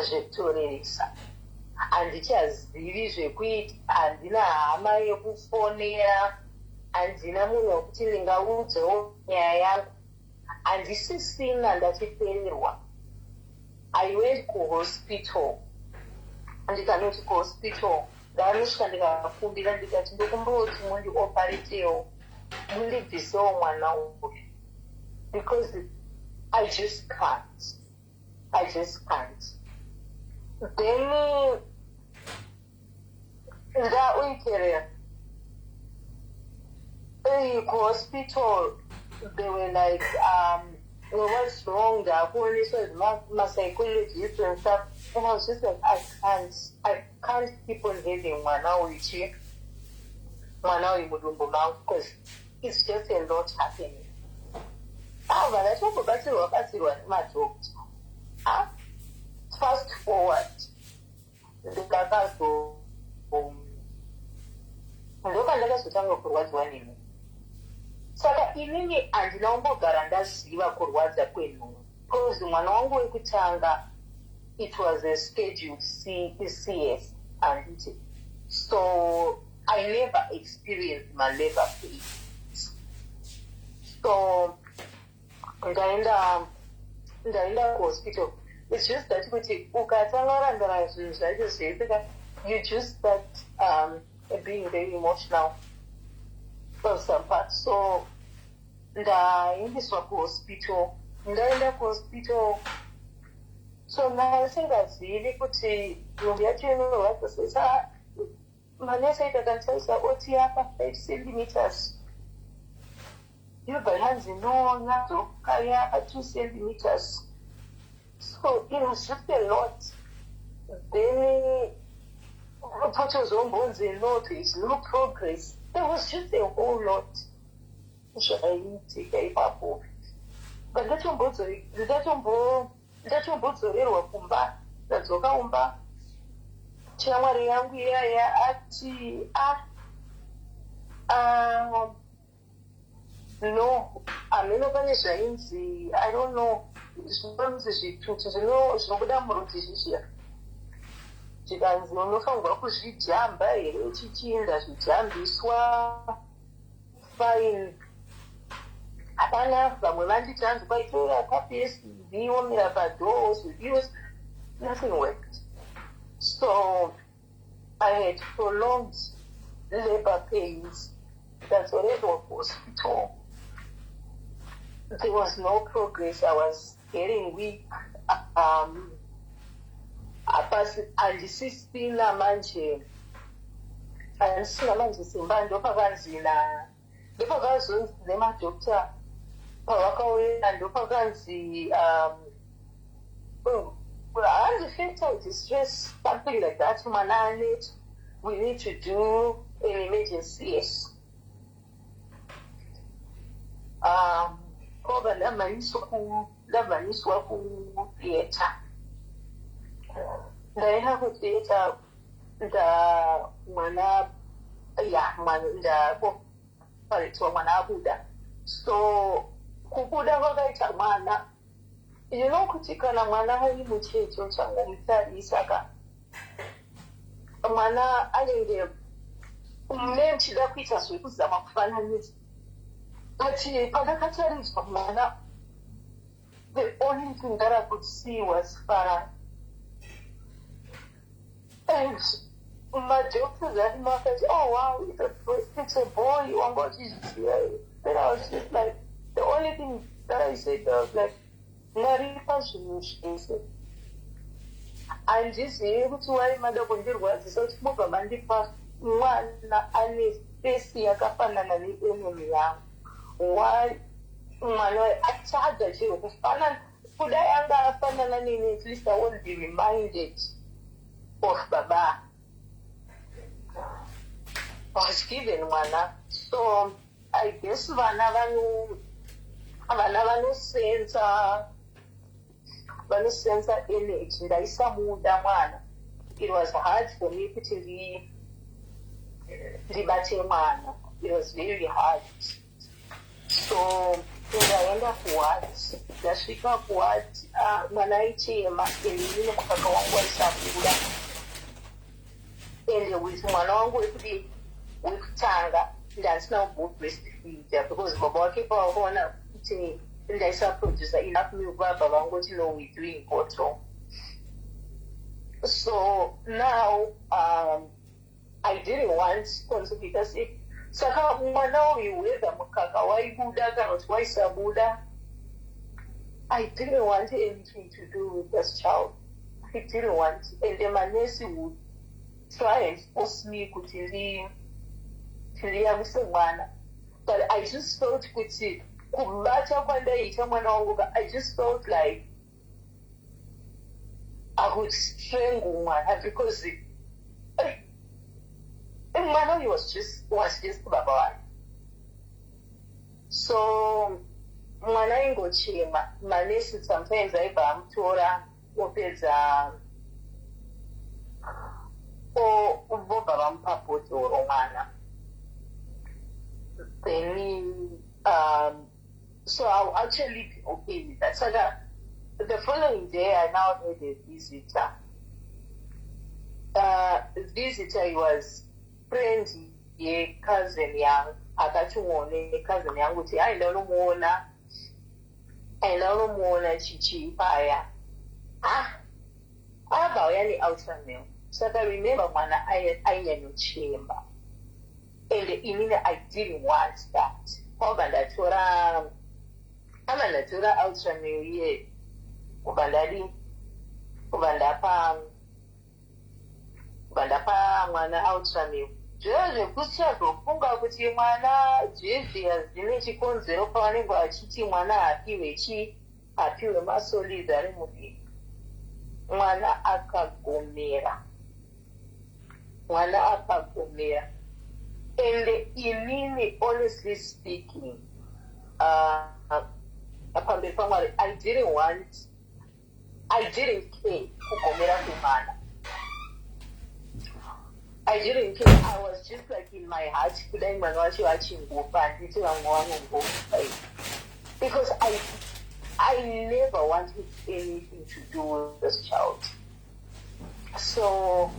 zvetoreresa. Handichazivi zvekuita, handina hama yekufonera, handina munhu wekuti ndingaudzewo nyaya yangu, handisisina, ndachipererwa. I went kuhospital, ndikanoti kuhospital, ndanosvika ndikakumbira, ndikati, "Ndokumbira kuti mundioparetewo, mundibvisewo mwana uyu, because I just can't, I just can't." Then ndauiterera kuhospital, they were like, "Well, what's wrong?" Ndakuoneswa mapsychologist and stuff, and I was just like, "I can't, I can't keep on having mwana uyu chi, mwana uyu mudumbu mangu, because it's just a lot happening." Ava ndatombobatsirwa batsirwa nemadokta. Ah, fast forward, ndakazo ndopandakazotanga kurwadziwa nenhumbu. Saka inini handina kumbogara ndaziva kurwadza kwenhumbu, because mwana wangu wekutanga, it was a scheduled CS, handiti? So I never experienced my labor pains. So ndaenda kuhospital. It's just that kuti ukatanga kurangara zvinhu zvacho zvese ka, you just start being very emotional for some part. So ndaendeswa kuhospital, ndaenda kuhospital. So ndasingazivi kuti nhumbu yacho inorwadza sei. Sa manesi aita kanditarisa, oti yapa 5 centimeters. Yobva yanzi, "No, yadzoka yapa 2 centimeters." So it was just a lot. Then potozombonzi, "No, there is no progress." There was just a whole lot zvaiitika ipapo. But ndatombodzorerwa kumba. Ndadzoka kumba, shamwari yangu iyaya ati, "Ah, ah, no, hameno pane zvainzi, I don't know, zvinonzi zvitutu zvinobuda murudzi zvichiya." Zvikanzi, "Unofanirwa kuzvijamba here?" Chichienda zvijambiswa, fine. Hapana vamwe vanditi hanzi kwaitora kapu yesimbi womira padoor, zvidios. Nothing worked. So I had prolonged labor pains. Ndadzorerwa kuhospital. There was no progress. I was getting weak. Apasi handisisina manje, handisina manje simba. Ndopakanzi na ndopakazonzi nemadhokta pavakauya, ndopakanzi oh, hanzi fetal distress, something like that, mwana aneta, we need to do an emergency CS. Kobva ndamhanyiswa kutheatre. Ndaenda kutheatre, nda mwana ya mwana ndakoparetwa, mwana abuda. So kubuda kwakaita mwana, you know kuti kana mwana ari mucheche, uchangomutarisa ka. Mwana anenge mune muchida kuita zvekuzama kufananidza, but pandakataridzwa mwana, the only thing that I could see was Farai. And madoctors arimo akati, "Oh wow, it's a boy, wanga uchizviziva?" Then I was just like, the only thing that I said, I was like, "Mwari, pazvinhu zvese handizivi kuti wai mada kundirwadzisa kuti mobva mandipa mwana ane face yakafanana neenemy yangu. Why mwana atadza chero kufanana? Kudai anga afanana neni, at least I won't be reminded of baba." Was given mwana. So I guess vana vanosensa energy. Ndaisamuda mwana. It was hard for me kuti ndibate mwana. It was very hard. So ndaenda kuward. Ndasvika kuward, mwana aichema and inini mukaka wangu waisabuda. And with mwana wangu wekudi wekutanga ndandisina kumbobreastfeeda because baba wake pavakaona kuti ndaisaproducer enough milk, vabva vangoti, "No, we doing bottle." So now I didn't want kunzwika sei. Saka mwana uyu, whether mukaka waibuda kana kuti waisabuda, I didn't want anything to do with this child. I didn't want. And the manesi would try and force me kuti ndiyamwise mwana, but I just felt kuti kubata kwandaiita mwana wangu, I just felt like I could strangle mwana because mwana uyu was just baba wake. So mwana aingochema. Manesi sometimes aibva amutora, opedza vobva vamupa bhodhoro mwana. Then so I'll actually be okay with that. Saka the following day I now had a visitor. Visitor, he was friend yecousin yangu. Akatione cousin yangu kuti aenda unomuona, aenda unomuona chichi paya. Ah, abva auya neUltramel. Saka remember, mwana ainyanyochemba and inini I didn't want that. Kwabva ndatora, ava ndatora Ultramel iye, kubva ndadi, kubva ndapa mwana Ultramel. Zviva zvekuchazofunga kuti mwana zvezviya zvine chikonzero pavanenge vachiti mwana hapiwe chi hapiwe masolids ari mudiki. Mwana akagomera, mwana akagomera. And inini, honestly speaking, pamberi paMwari, I didn't want, I didn't care kugomera kwemwana. I didn't care. I was just like, in my heart, kudai mwana wacho achingofa, handiti vamwe vanongofa? Because I never wanted anything to do with this child. So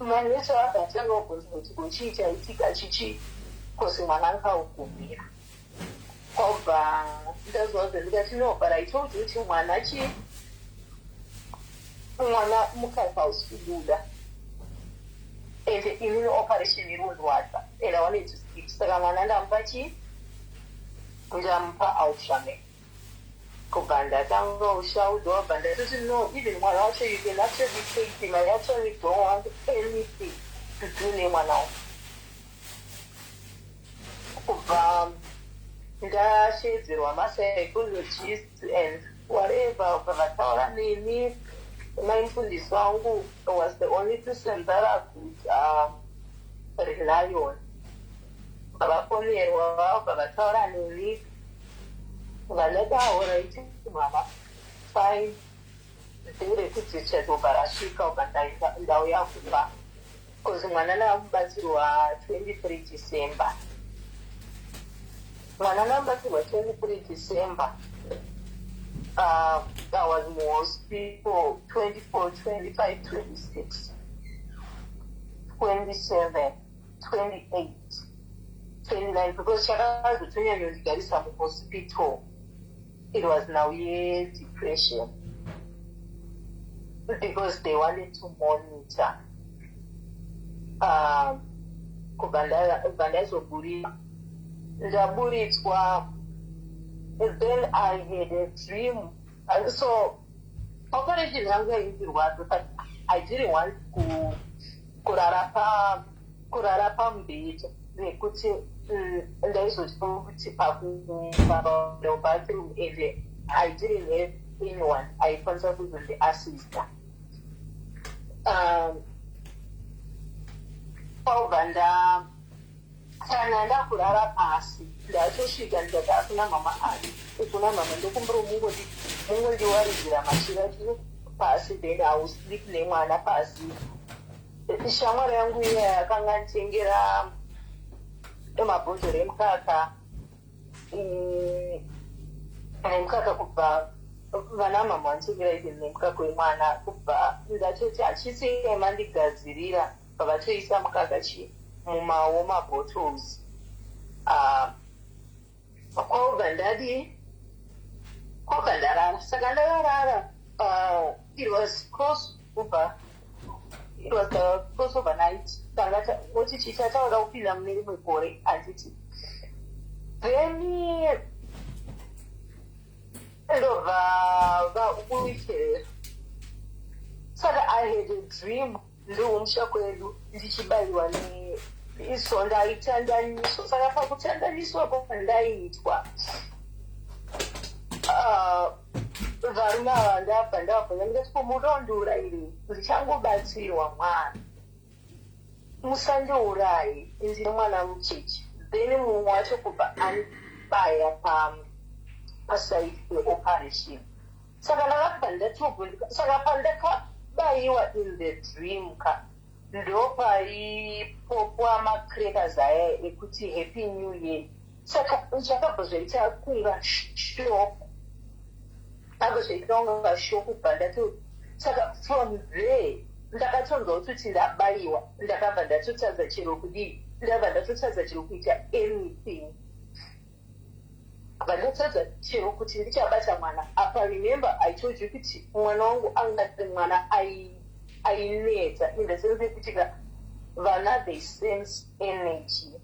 manesi akatanga kubvunza kuti kuchii chaitika chichi, cause mwana akaugumira. Kwabva ndazwa ndikati, "No, but I told you kuti mwana chi mwana mukaka hausi kubuda and inini operation iri kundwadza and I wanted to sleep." Saka mwana ndamupa chi ndamupa Ultramel. Kubva ndatanga ushaudwa, wabva ndatoti, "No, even mwana wacho, you can actually take him. I actually don't want anything to do nemwana wacho." Kubva ndashedzerwa mapsychologist and whatever, bva vataura neni. Mai mufundisi wangu was the only person that I could rely on. Vafonerwa, vabva vataura neni. Vandati, "Alright mama, fine." Nderekudzicha ubva rasvika, ubva ndauya kumba because mwana ndakamubatsirwa 23 December. Mwana ndakamubatsirwa 23 December. I was muhospital 24, 25, 26, 27, 28, 29, because chakazotonyanyondigarisa muhospital, it was now yedepression, because they wanted to monitor. Kubva ndazoburitswa, ndaburitswa, then I had a dream. And so operation yangu yaindirwadza, but I didn't want kurara pamubhedha nekuti ndaizotya kuti pakubathroom, and I didn't have anyone aikwanisa kuzondiassista. Kwabva nda kana ndakurara pasi, ndatosvika ndikati akuna mama, ani kuna mama, ndokumbira mungondiwaridzira machira pasi, then I will sleep nemwana pasi. Shamwari yangu iya yakanga nditengera mabhodhoro emukaka, nemukaka kubva vana mama vanditengera, even nemukaka wemwana. Kubva ndatoti hachisi mandigadzirira, vatoisa mukaka chi mumawo mabottles. Kwabva ndadi, kwabva ndarara. Saka ndakarara, it was cross over, it was the crossover night. Tanga oti chichataura kupinda mune rimwe gore, handiti? Then ndobva vauicherera. Saka I had a dream ndoumusha kwedu ndichibayiwa neiso, ndaitandaniswa. Saka pakutandaniswa kwandaiitwa, varume ava ndabva ndavabvunza ndikati, "Ko munondiurayirei? Ndichangobatsirwa mwana, musandiurayi, ndine mwana mucheche." Then mumwe wacho kubva anibaya paside peoperation. Saka ndakabva ndatobvunduka. Saka pandakabayiwa in the dream ka, ndopaipopwa macrackers aya ekuti "Happy New Year". Saka zvakabva zvaita kunga shock, abva zvaita kunga shock. Kubva ndato, saka from there ndakatonzwa kutoti ndabayiwa. Ndakabva ndatotadza chero kudii, ndabva ndatotadza chero kuita anything, bva ndatadza chero kuti ndichabata mwana apa. Remember I told you kuti mwana wangu angati mwana ainetsa in the sense yekuti ka vana, they sense energy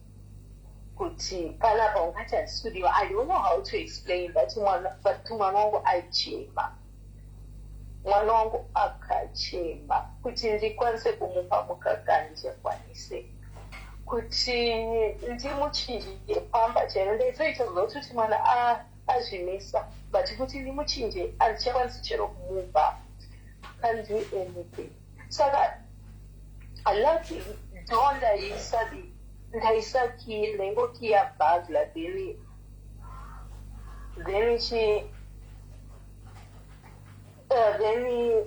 kuti panapa ungati handisi. I don't know how to explain that mwana, but mwana wangu aichema, mwana wangu akachema kuti ndikwanise kumupa mukaka, ndichakwanise kuti ndimuchinje pamba chero. Ndaitoita zva kuti mwana azvimisa, but kuti ndimuchinje handichakwanisi chero kumupa, can't do anything. Saka lucky door ndaisakiya, ndaingokiya burglar. Then chi then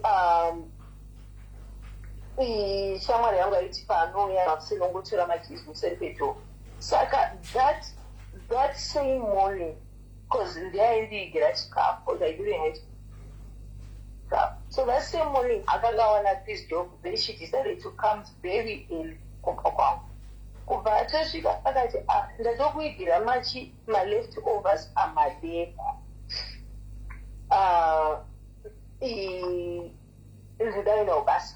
shamwari yangu aiti paanouya makusinongotora makeys museri pedoor. Saka that same morning, because ndiaindiigira chikafu, I didn't have chikafu, so that same morning akanga awana this job. Then she decided to come very early kumba kwangu. Kubva atosvika akati, "Ah, ndatokuigira machi maleft overs amadeko. Ah, ndidaenda kubasa."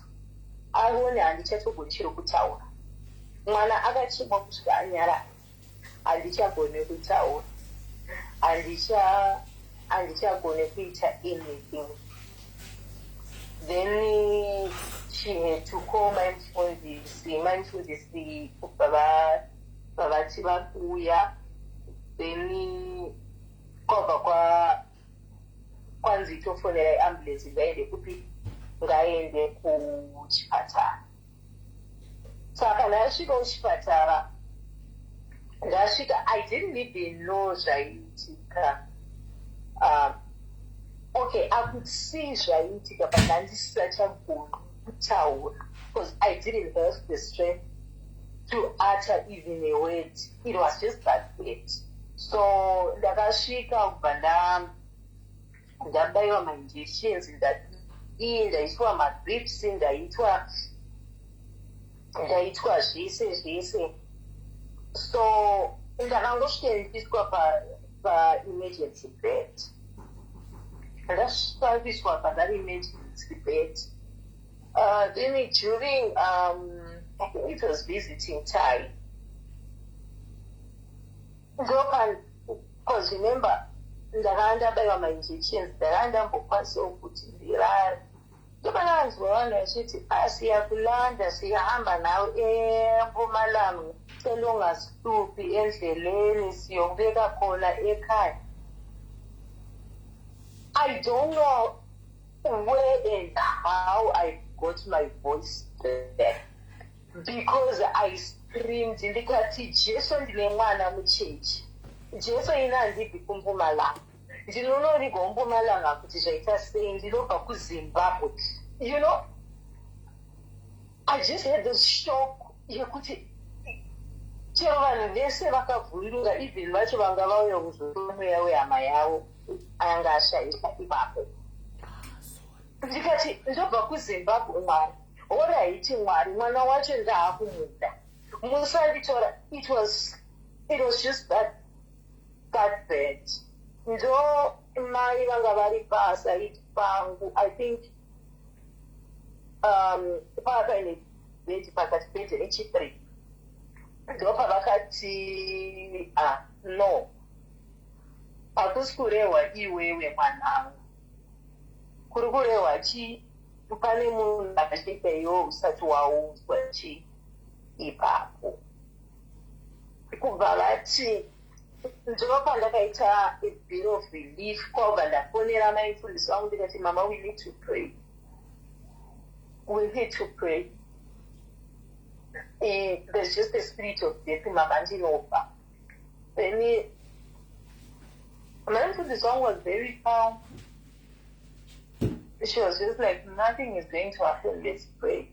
Aone handichatogoni chiro kutaura. Mwana akachemwa kusvika anyarara. Handichagoni kutaura, handichagoni kuita anything. Then she had to call my mufundisi. My mufundisi kubva vavati vakuuya. Then kwabva kwanzi tofonera iambulance, ngaende kupi, ngaende kuchipatara. Saka ndasvika kuchipatara, ndasvika, I didn't even know zvaiitika. Okay, I could see zvaiitika, but handisisachagoni kutaura because I didn't have the strength to utter even a word. It was just that bad. So ndakasvika kubva nda Ndabayiwa mainjections, ndadii, ndaitwa madrips, ndaitwa zvese zvese. So ndakangosvika ndichiiswa paemergency bed. Ndasvika kuiswa pathat emergency bed, then during I think it was visiting time, ndopa, because remember, ndakanga ndabayiwa mainjections, ndakanga ndambokwanisawo kuti ndirare. Ndopananzwa vanhu vachiti, "Ah, siyakulanda, siyahamba nawe eMpumalanga, cela ungasihluphi endleleni, siyokubeka khona ekhaya." I don't know where and how I got my voice back, because I screamed, ndikati, "Jesu, ndine mwana muchechi. Jesu, ini handibvi kuMpumalanga, ndinonorigwa Mpumalanga kuti zvaita sei? Ndinobva kuZimbabwe." I just had this shock yekuti chero vanhu vese vakavhunduka, even vacho vanga vauya kuzotora mweya wehama yavo anga ashayika ipapo. Ndikati, "Ndobva kuZimbabwe, Mwari. Alright, Mwari, mwana wacho ndaakumuda, musanditora." It was just that bad. Ndo mai vanga vari paside pangu, I think pava paine bhedhi pakati, bhedhi rechi3. Ndo pavakati, "Ah, no, hakusi kurehwa iwewe, mwanangu, kuri kurehwa chi pane munhu akaita iwe usati waudzwa chi ipapo." Kubva vati, ndo pandakaita a bit of relief. Kwabva ndafonera maifundisi vangu, ndikati, "Mama, we need to pray, we need to pray. There's just a spirit of death, mama, ndinofa." Then maifundisi vangu was very calm. She was just like, "Nothing is going to happen, let's pray."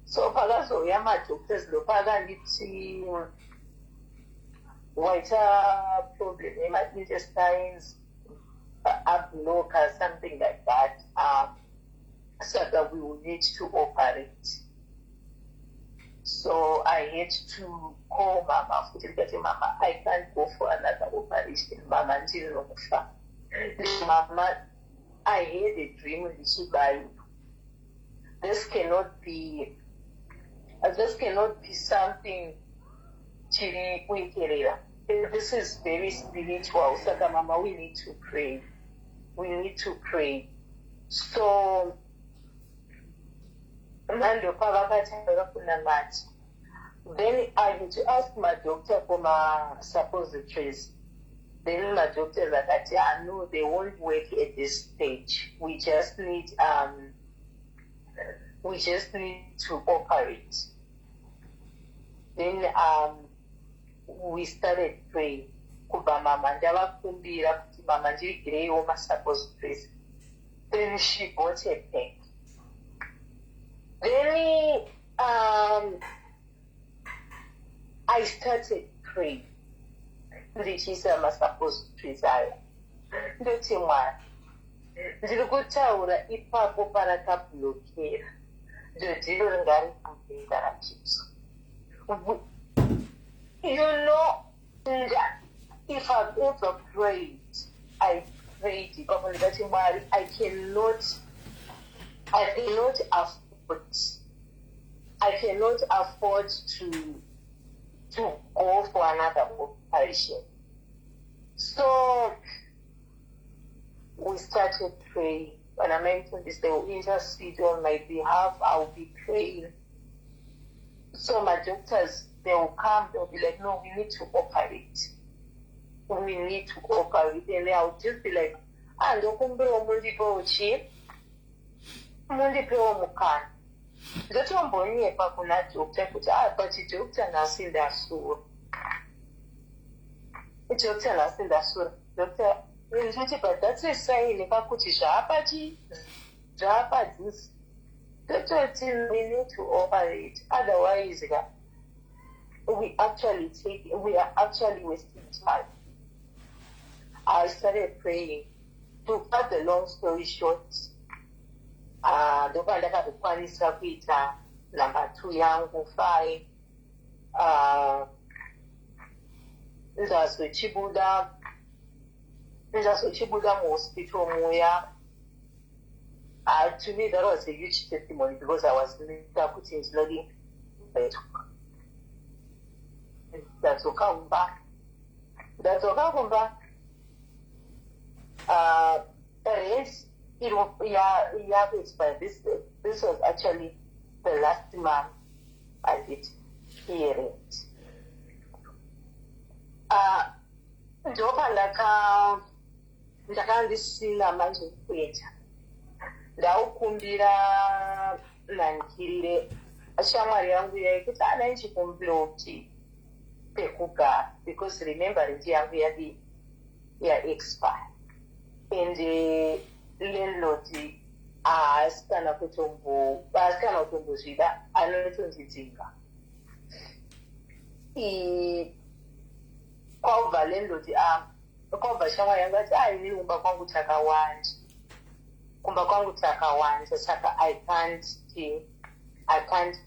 So pakazouya madoctors, ndopakanditi waita problem yema-intestines ablocka, something like that, saka we will need to operate. So I had to call mama futi, ndikati, "Mama, I can't go for another operation. Mama, ndinofa. Mama, I had a dream ndichibayiwa. This cannot be something chiri kuitirira. This is very spiritual. Saka mama, we need to pray, we need to pray." So mandopavakatanga kunamata. Then I had to ask my doctor for my suppositories. Then my doctors akati, "Ah, no, they won't work at this stage. We just need to operate." Then we started praying. Kubva mama ndavakumbira kuti, "Mama, ndirigireiwo masuppositories." Then she bought a pack. Then I started praying, ndichiisa masuppositories ayo. Ndoti, "Mwari, ndiri kutaura ipapo parakablockera, ndodhiro ringaribudinga raJesu." If I've ever prayed, I prayed ipapo. Ndikati, "Mwari, I cannot afford, I cannot afford to go for another operation." So we started praying. When I mentioned this, they will intercede on my behalf. I'll be praying. So my doctors, they will come, they'll be like, "No, we need to operate. We need to operate." And I'll just be like, "Ah, ndokumbirawo mundipewo chii, mundipewo mukana." Ndotombonyepa kuna doctor kuti, "Ah, but doctor, nhasi ndasura. Doctor, nhasi ndasura, doctor." Ndoti, "But that's a sign kakuti zvaapachi, zvaapadhuze." Ndototi, "We need to operate, otherwise ka we are actually wasting time." I started praying. To cut the long story short, ndopandakazokwanisa kuita number two yangu fine. Ndazochibuda muhospital muya. To me that was a huge testimony because I was nda kuti ndinodi ndadzoka kumba, ndadzoka kumba. Rent yakuexpire. This was actually the last month I did pay rent. Ndopandaka ndakanga ndisina manje kuenda, ndaukumbira nankirire shamwari yangu yaikuti ana ichikumbira kuti pekugara, because remember, rent yangu yadi yaexpire and landlord haasi kana kutombo, haasi kana kutombozvida, anotondidzinga. Kwabva landlord, kwabva shamwari yangu ati, "Ah, inini kumba kwangu takawanda, kumba kwangu takawanda, saka I can't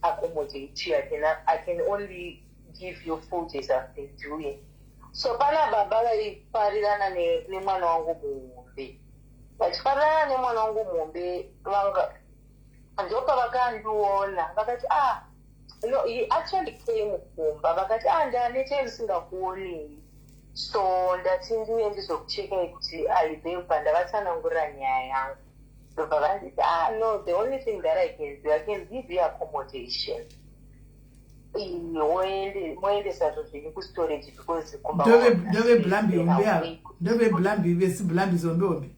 accommodate you. I can only give you food as I've been doing." So pana baba vaifarirana nemwana wangu muhombe, vachifarirana nemwana wangu muhombe. Vanga ndopavakandiona vakati, "Ah no." He actually came kumba, vakati, "Ah, ndanete ndisingakuonei, so ndati ndiuye ndizokuchekai kuti aibva." Ndavatsanangurira nyaya yangu, ndobva vanditi, "Ah no, the only thing that I can do, I can give you accommodation. Moendesa zvo zvenyu kustorage because kumba Ndove blambi hombe avo, ndove blambi vesiblambi zombe hombe.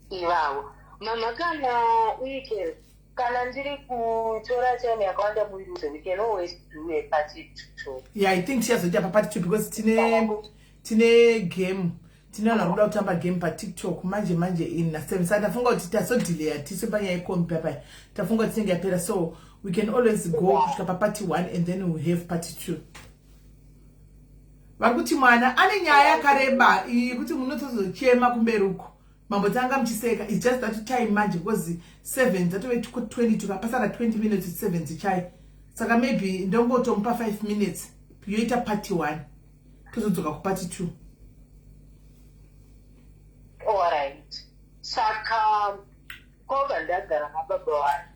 Ivavo mama, kana uike kana ndiri kutora time yakawanda munduze, we can always do a part two. Yeah, I think tichazoita papart two because tine game, tine vanhu vari kuda kutamba game paTikTok manje manje in na7. Saka tafunga kuti tasodhileya tise panyaya yekombi papa, tafunga kuti tinenge yapera, so we can always go kusvika papart one and then we have part two. Vari kuti mwana ane nyaya yakareba iyi yekuti munotozochema kumberi uko mambotanga muchiseka. It's just that time manje because 7 dzatove 22, kapasara 20 minutes 7 dzichai, saka maybe ndongotomupa 5 minutes yoita part 1, tozodzoka kupart 2. Alright, saka kwabva ndagara nababa vangu.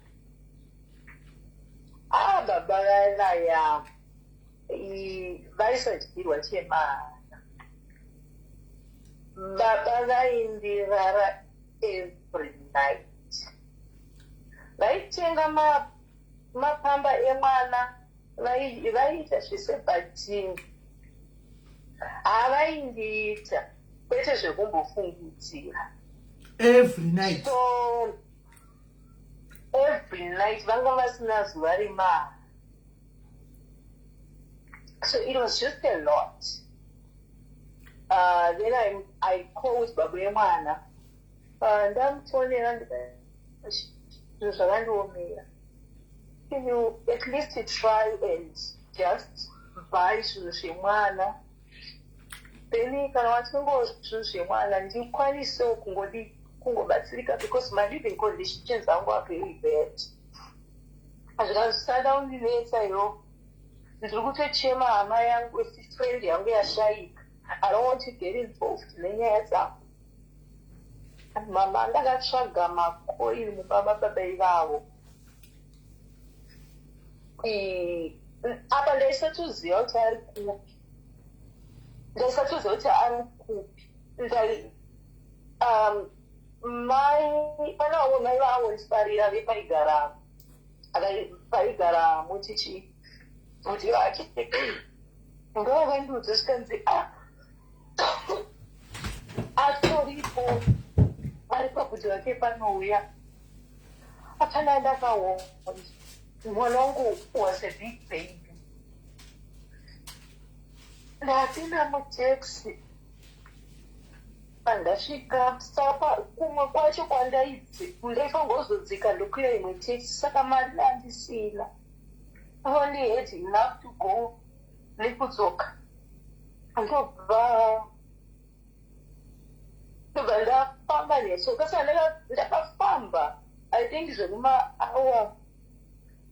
Ah, baba vaya vaisadyirwa chemahara. Baba vaindirara every night, vaitenga mapamba emwana, vaiita zvese, but havaindiita kwete zvekumbofungidzira. Every night? So every night, vanga vasina zuva remahara. So it was just a lot. Then I called baba yemwana. Ndamufonera, zvinhu zvakandiomera. Can you at least try and just buy zvinhu zvemwana? Then kana watengawo zvinhu zvemwana, ndikwanisewo kungodi kungobatsirika because my living conditions angu are very bad. Zvikazvisada undinetsa iwo, ndiri kutochema hama yangu, friend yangu yashayika. I don't want to get involved nenyaya dzangu. Mama, ndakatsvaga makoini mubaba baba ivavo. Apa ndaisatoziva kuti ari kupi, ndaisatoziva kuti ari kupi. Ndai mai, pane vamwe mai vangondifarira vepaigara, paigara mutichi muti vake, ndovandiudza zvikanzi, "Ah, atoripo, ari pakuti vake panouya." Hapana, ndakaona mwana wangu was a big baby. Ndapinda mutaxi, pandasvika saka kumwe kwacho kwandaidzi ndaifanira kuzodzika ndokwira imwe taxi, saka mari andisina. I only had enough to go nekudzoka. Ndobva Ndobva ndafamba netsoka. Saka ndakafamba, I think, zvekuma hour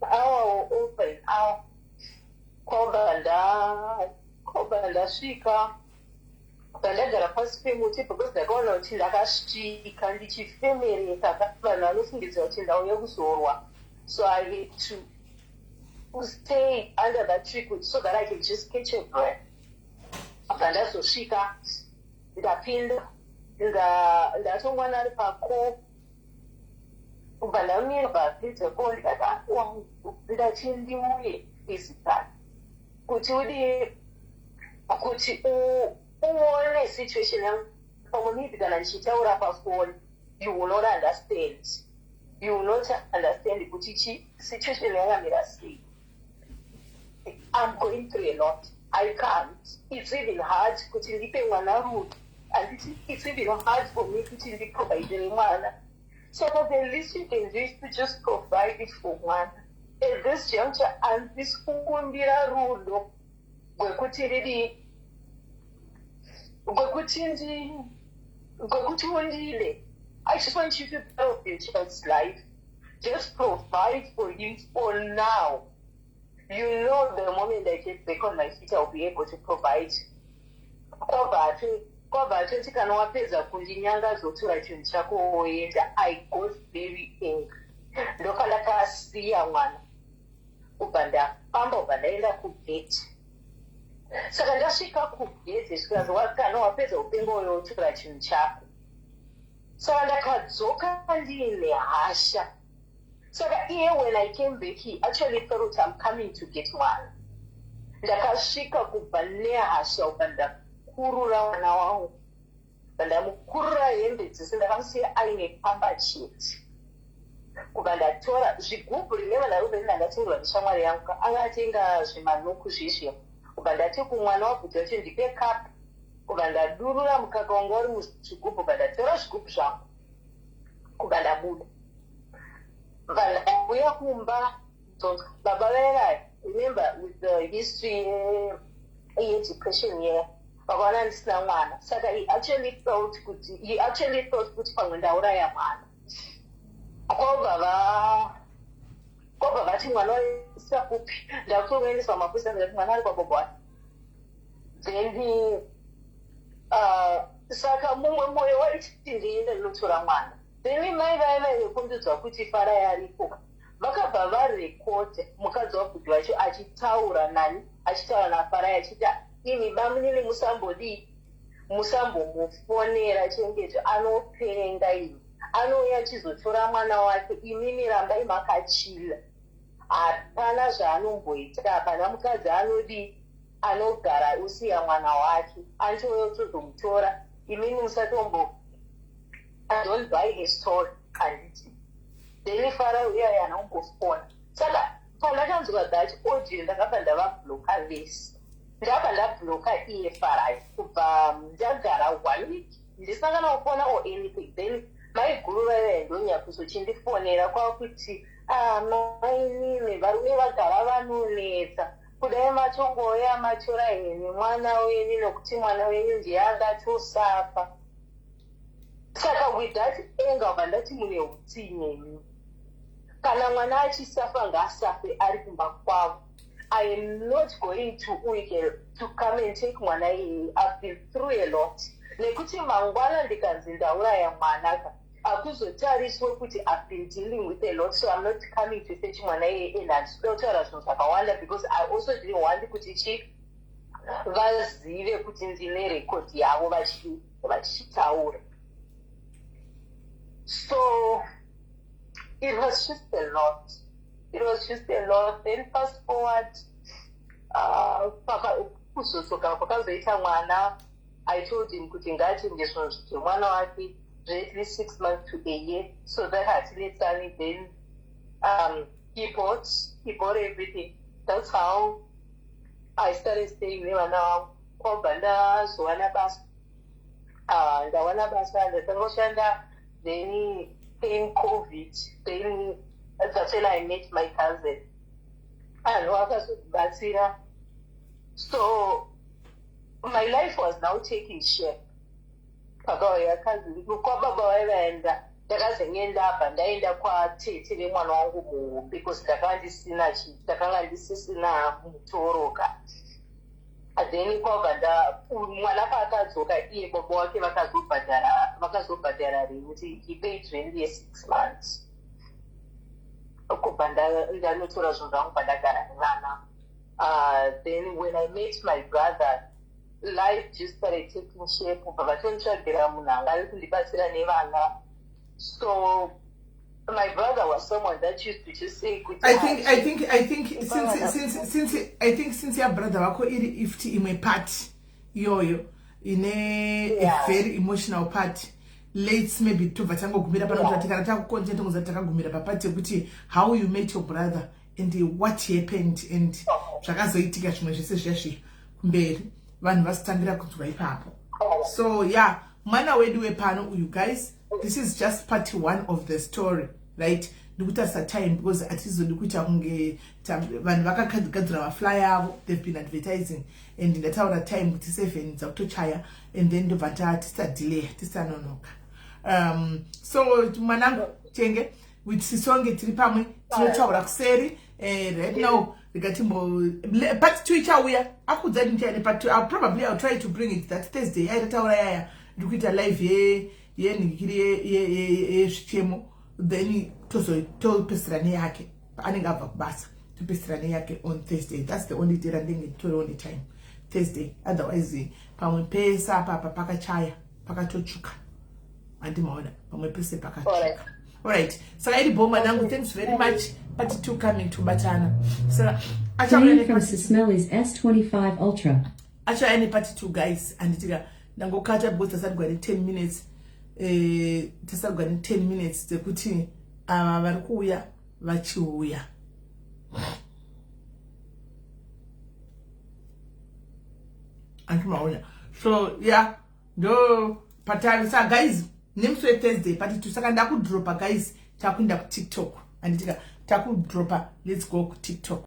or over an hour, kwabva ndasvika, bva ndagara pasi pemuti, because ndakaona kuti ndakasvika ndichifemereka, vanhu vanofungidzira kuti ndauya kuzorwa. So I had to stay under that tree so that I can just catch a breath. Bva ndazosvika, ndapinda, ndatongwana ari pako. Kubva ndamira papedza ko, ndikati, "Wangu, ndati ndiuye physically kuti udii, kuti uone situation yangu. Pamwe maybe kana ndichitaura pafoni, you will not understand, you will not understand kuti chi situation yakamira sei. I'm going through a lot. I can't, it's even hard kuti ndipe mwana rudo, handiti? It's even hard for me kuti ndiprovidere mwana. Saka the least you can do is to just provide it for mwana at this juncture. Handisi kukumbira rudo rwekuti ridi, rwekuti ndi rwekuti undide. I just want you to be of your child's life. Just provide for him for now. You know, the moment I get back on my feet, I'll be able to provide." Kwabva atoti, "Kana wapedza kundinyangazotora chinhu chako woenda." I got very angry. Ndopandakasiya mwana, kubva ndafamba, kubva ndaenda kugate. Saka ndasvika kugate, zvikanzi, "Kana wapedza upengo uyotora chinhu chako." Saka ndakadzoka ndiine hasha. Saka iye, when I came back, he actually thought I'm coming to get mwana. Ndakasvika kubva nehasha, kubva ndakurura mwana wangu, bva ndamukurura hembe dzese. Ndakamusiya aine pamba chete. Kubva ndatora zvigubhu. Rimwe ndaruve ndandatengerwa neshamwari yangu, akatenga zvimanuku zvizvi. Kubva ndati kumwana wabvudza kuti, "Ndipe kapu." Kubva ndadurura mukaka wanga uri muzvigubhu. Kubva ndatora zvigubhu zvangu, kubva ndabuda, bva ndauya kumba. Baba vaivai, remember, with the history yedepression ye, vakaona ndisina mwana. Saka he actually thought kuti pamwe ndauraya mwana. Kwabva vati, "Mwana waisa kupi? Ndakutokuendeswa mapurisa." Ndikati, "Mwana ari kwagogo wake." Then saka mumwe mwoyo waiti ndiende ndinotora mwana. Then mai vaiva vekundidzwa kuti Farai ariko, vakabva varekodha mukadzi wabhudhi wacho achitaura nani, achitaura naFarai, achiti, "Imi bamunini, musambodii, musambomufonera Chengeto, anopenga imi, anouya achizotora mwana wake. Imimi rambai makachila, hapana zvaanomboita, hapana mukadzi anodii, anogara usiya mwana wake, anotouya kutozomutora. Imimi musatombo, don't buy his story," handiti? Then Farai uya yana kungofona. Saka pandakanzwa that audio, ndakabva ndavabloka vese. Ndabva ndabloka iye Farai. Kubva ndagara one week ndisina kana kufona or anything. Then maiguru vaiva ndonyaya kuzochindifonera kwakuti, "Ah, mainini, varume vagara vanonetsa. Kudai matongoya matora henyu mwana wenyu, nokuti mwana wenyu ndiye angatosafa." Saka with that anger, bva ndati, "Mune utsinye. Kana mwana achisafa, ngaasafe ari kumba kwavo. I am not going to uike to come and take mwana iyeye. I've been through a lot, nekuti mangwana ndikanzi ndauraya mwana ka, hakuzotariswe kuti I've been dealing with a lot. So I'm not coming to fetch mwana iyeye, and handisida kutaura zvinhu zvakawanda," because I also didn't want kuti chi vazive kuti ndine rekodhi yavo vachichitaura. So it was just a lot, it was just a lot. Then fast forward, kuzodzoka kwakazoita mwana, I told him kuti ngaatenge zvinhu zvemwana wake zveat least 6 months to a year so that hatinetsani. Then he bought everything. That's how I started staying nevana vangu. Kwabva ndazowana basa. Ndawana basa, ndatanga kushanda. Then came COVID. Then that's when I met my cousin, anhu akazondibatsira. So my life was now taking shape. Pakauya cousin kwababa vaivaenda, ndakazenge ndabva ndaenda kwatete vemwana wangu muhombe, because ndakanga ndisina chi, ndakanga ndisisina mutoro ka. Then kwabva nda mwana paakadzoka, iye baba wake vakazobhadhara rent. He paid rent ye6 months. Kubva ndanotora zvinhu zvangu, pandagara nevana. Then when I met my brother, life just started taking shape. Kubva vatonditsvagira munhu anga ari kundibatsira nevana. So my brother was someone that used to just say kuti I think since I think since ya brother wako iri ifti imwe part iyoyo ine a very emotional part, let's maybe tobva tangogumira pano. Kuti kana takucontent ngoza takagumira papart yekuti how you met your brother and what happened and zvakazoitika zvimwe zvese zviya zviya kumberi, vanhu vasitangira kunzwa ipapo. So yeah, mwana wedu wepano uyu, guys, this is just part one of the story, right? Ndikutarisa time because hatizodi kuita kunge vanhu vakagadzira maflyer avo. They've been advertising and ndataura time kuti 7 dzakutochaya and then ndobva tisadelay, tisanonoka. So mwanangu chenge with sisonge tiri pamwe, tinotaura kuseri. Right now rikatimbo part 2 ichauya. Akudza kuti ndichaine part 2. Probably I'll try to bring it that Thursday yaitataura yaya ndiri kuita live yenhikiri yezvichemo, then topesera neyake anenge abva kubasa, topesera neyake on Thursday. That's the only day randinge nditoriwo netime, Thursday. Otherwise pamwe pese apapa pakachaya, pakatotsvuka, handimaona pamwe pese pakatsvuka. Alright, saka iri bho, mwanangu. Thanks very much. Part 2 coming, tobatana. Saka achauya from Sismeli's S25 Ultra. Achauya nepart 2, guys. Handitika ndangokata because tasarigwa ne10 minutes, tasarigwa ne10 minutes dzekuti ava vari kuuya vachiuya. Andimaona. So yeah, ndo patari. Sa guys, nemusi weThursday part 2. Saka ndakudropa, guys, takuenda kuTikTok. Handitika takudropa, let's go kuTikTok.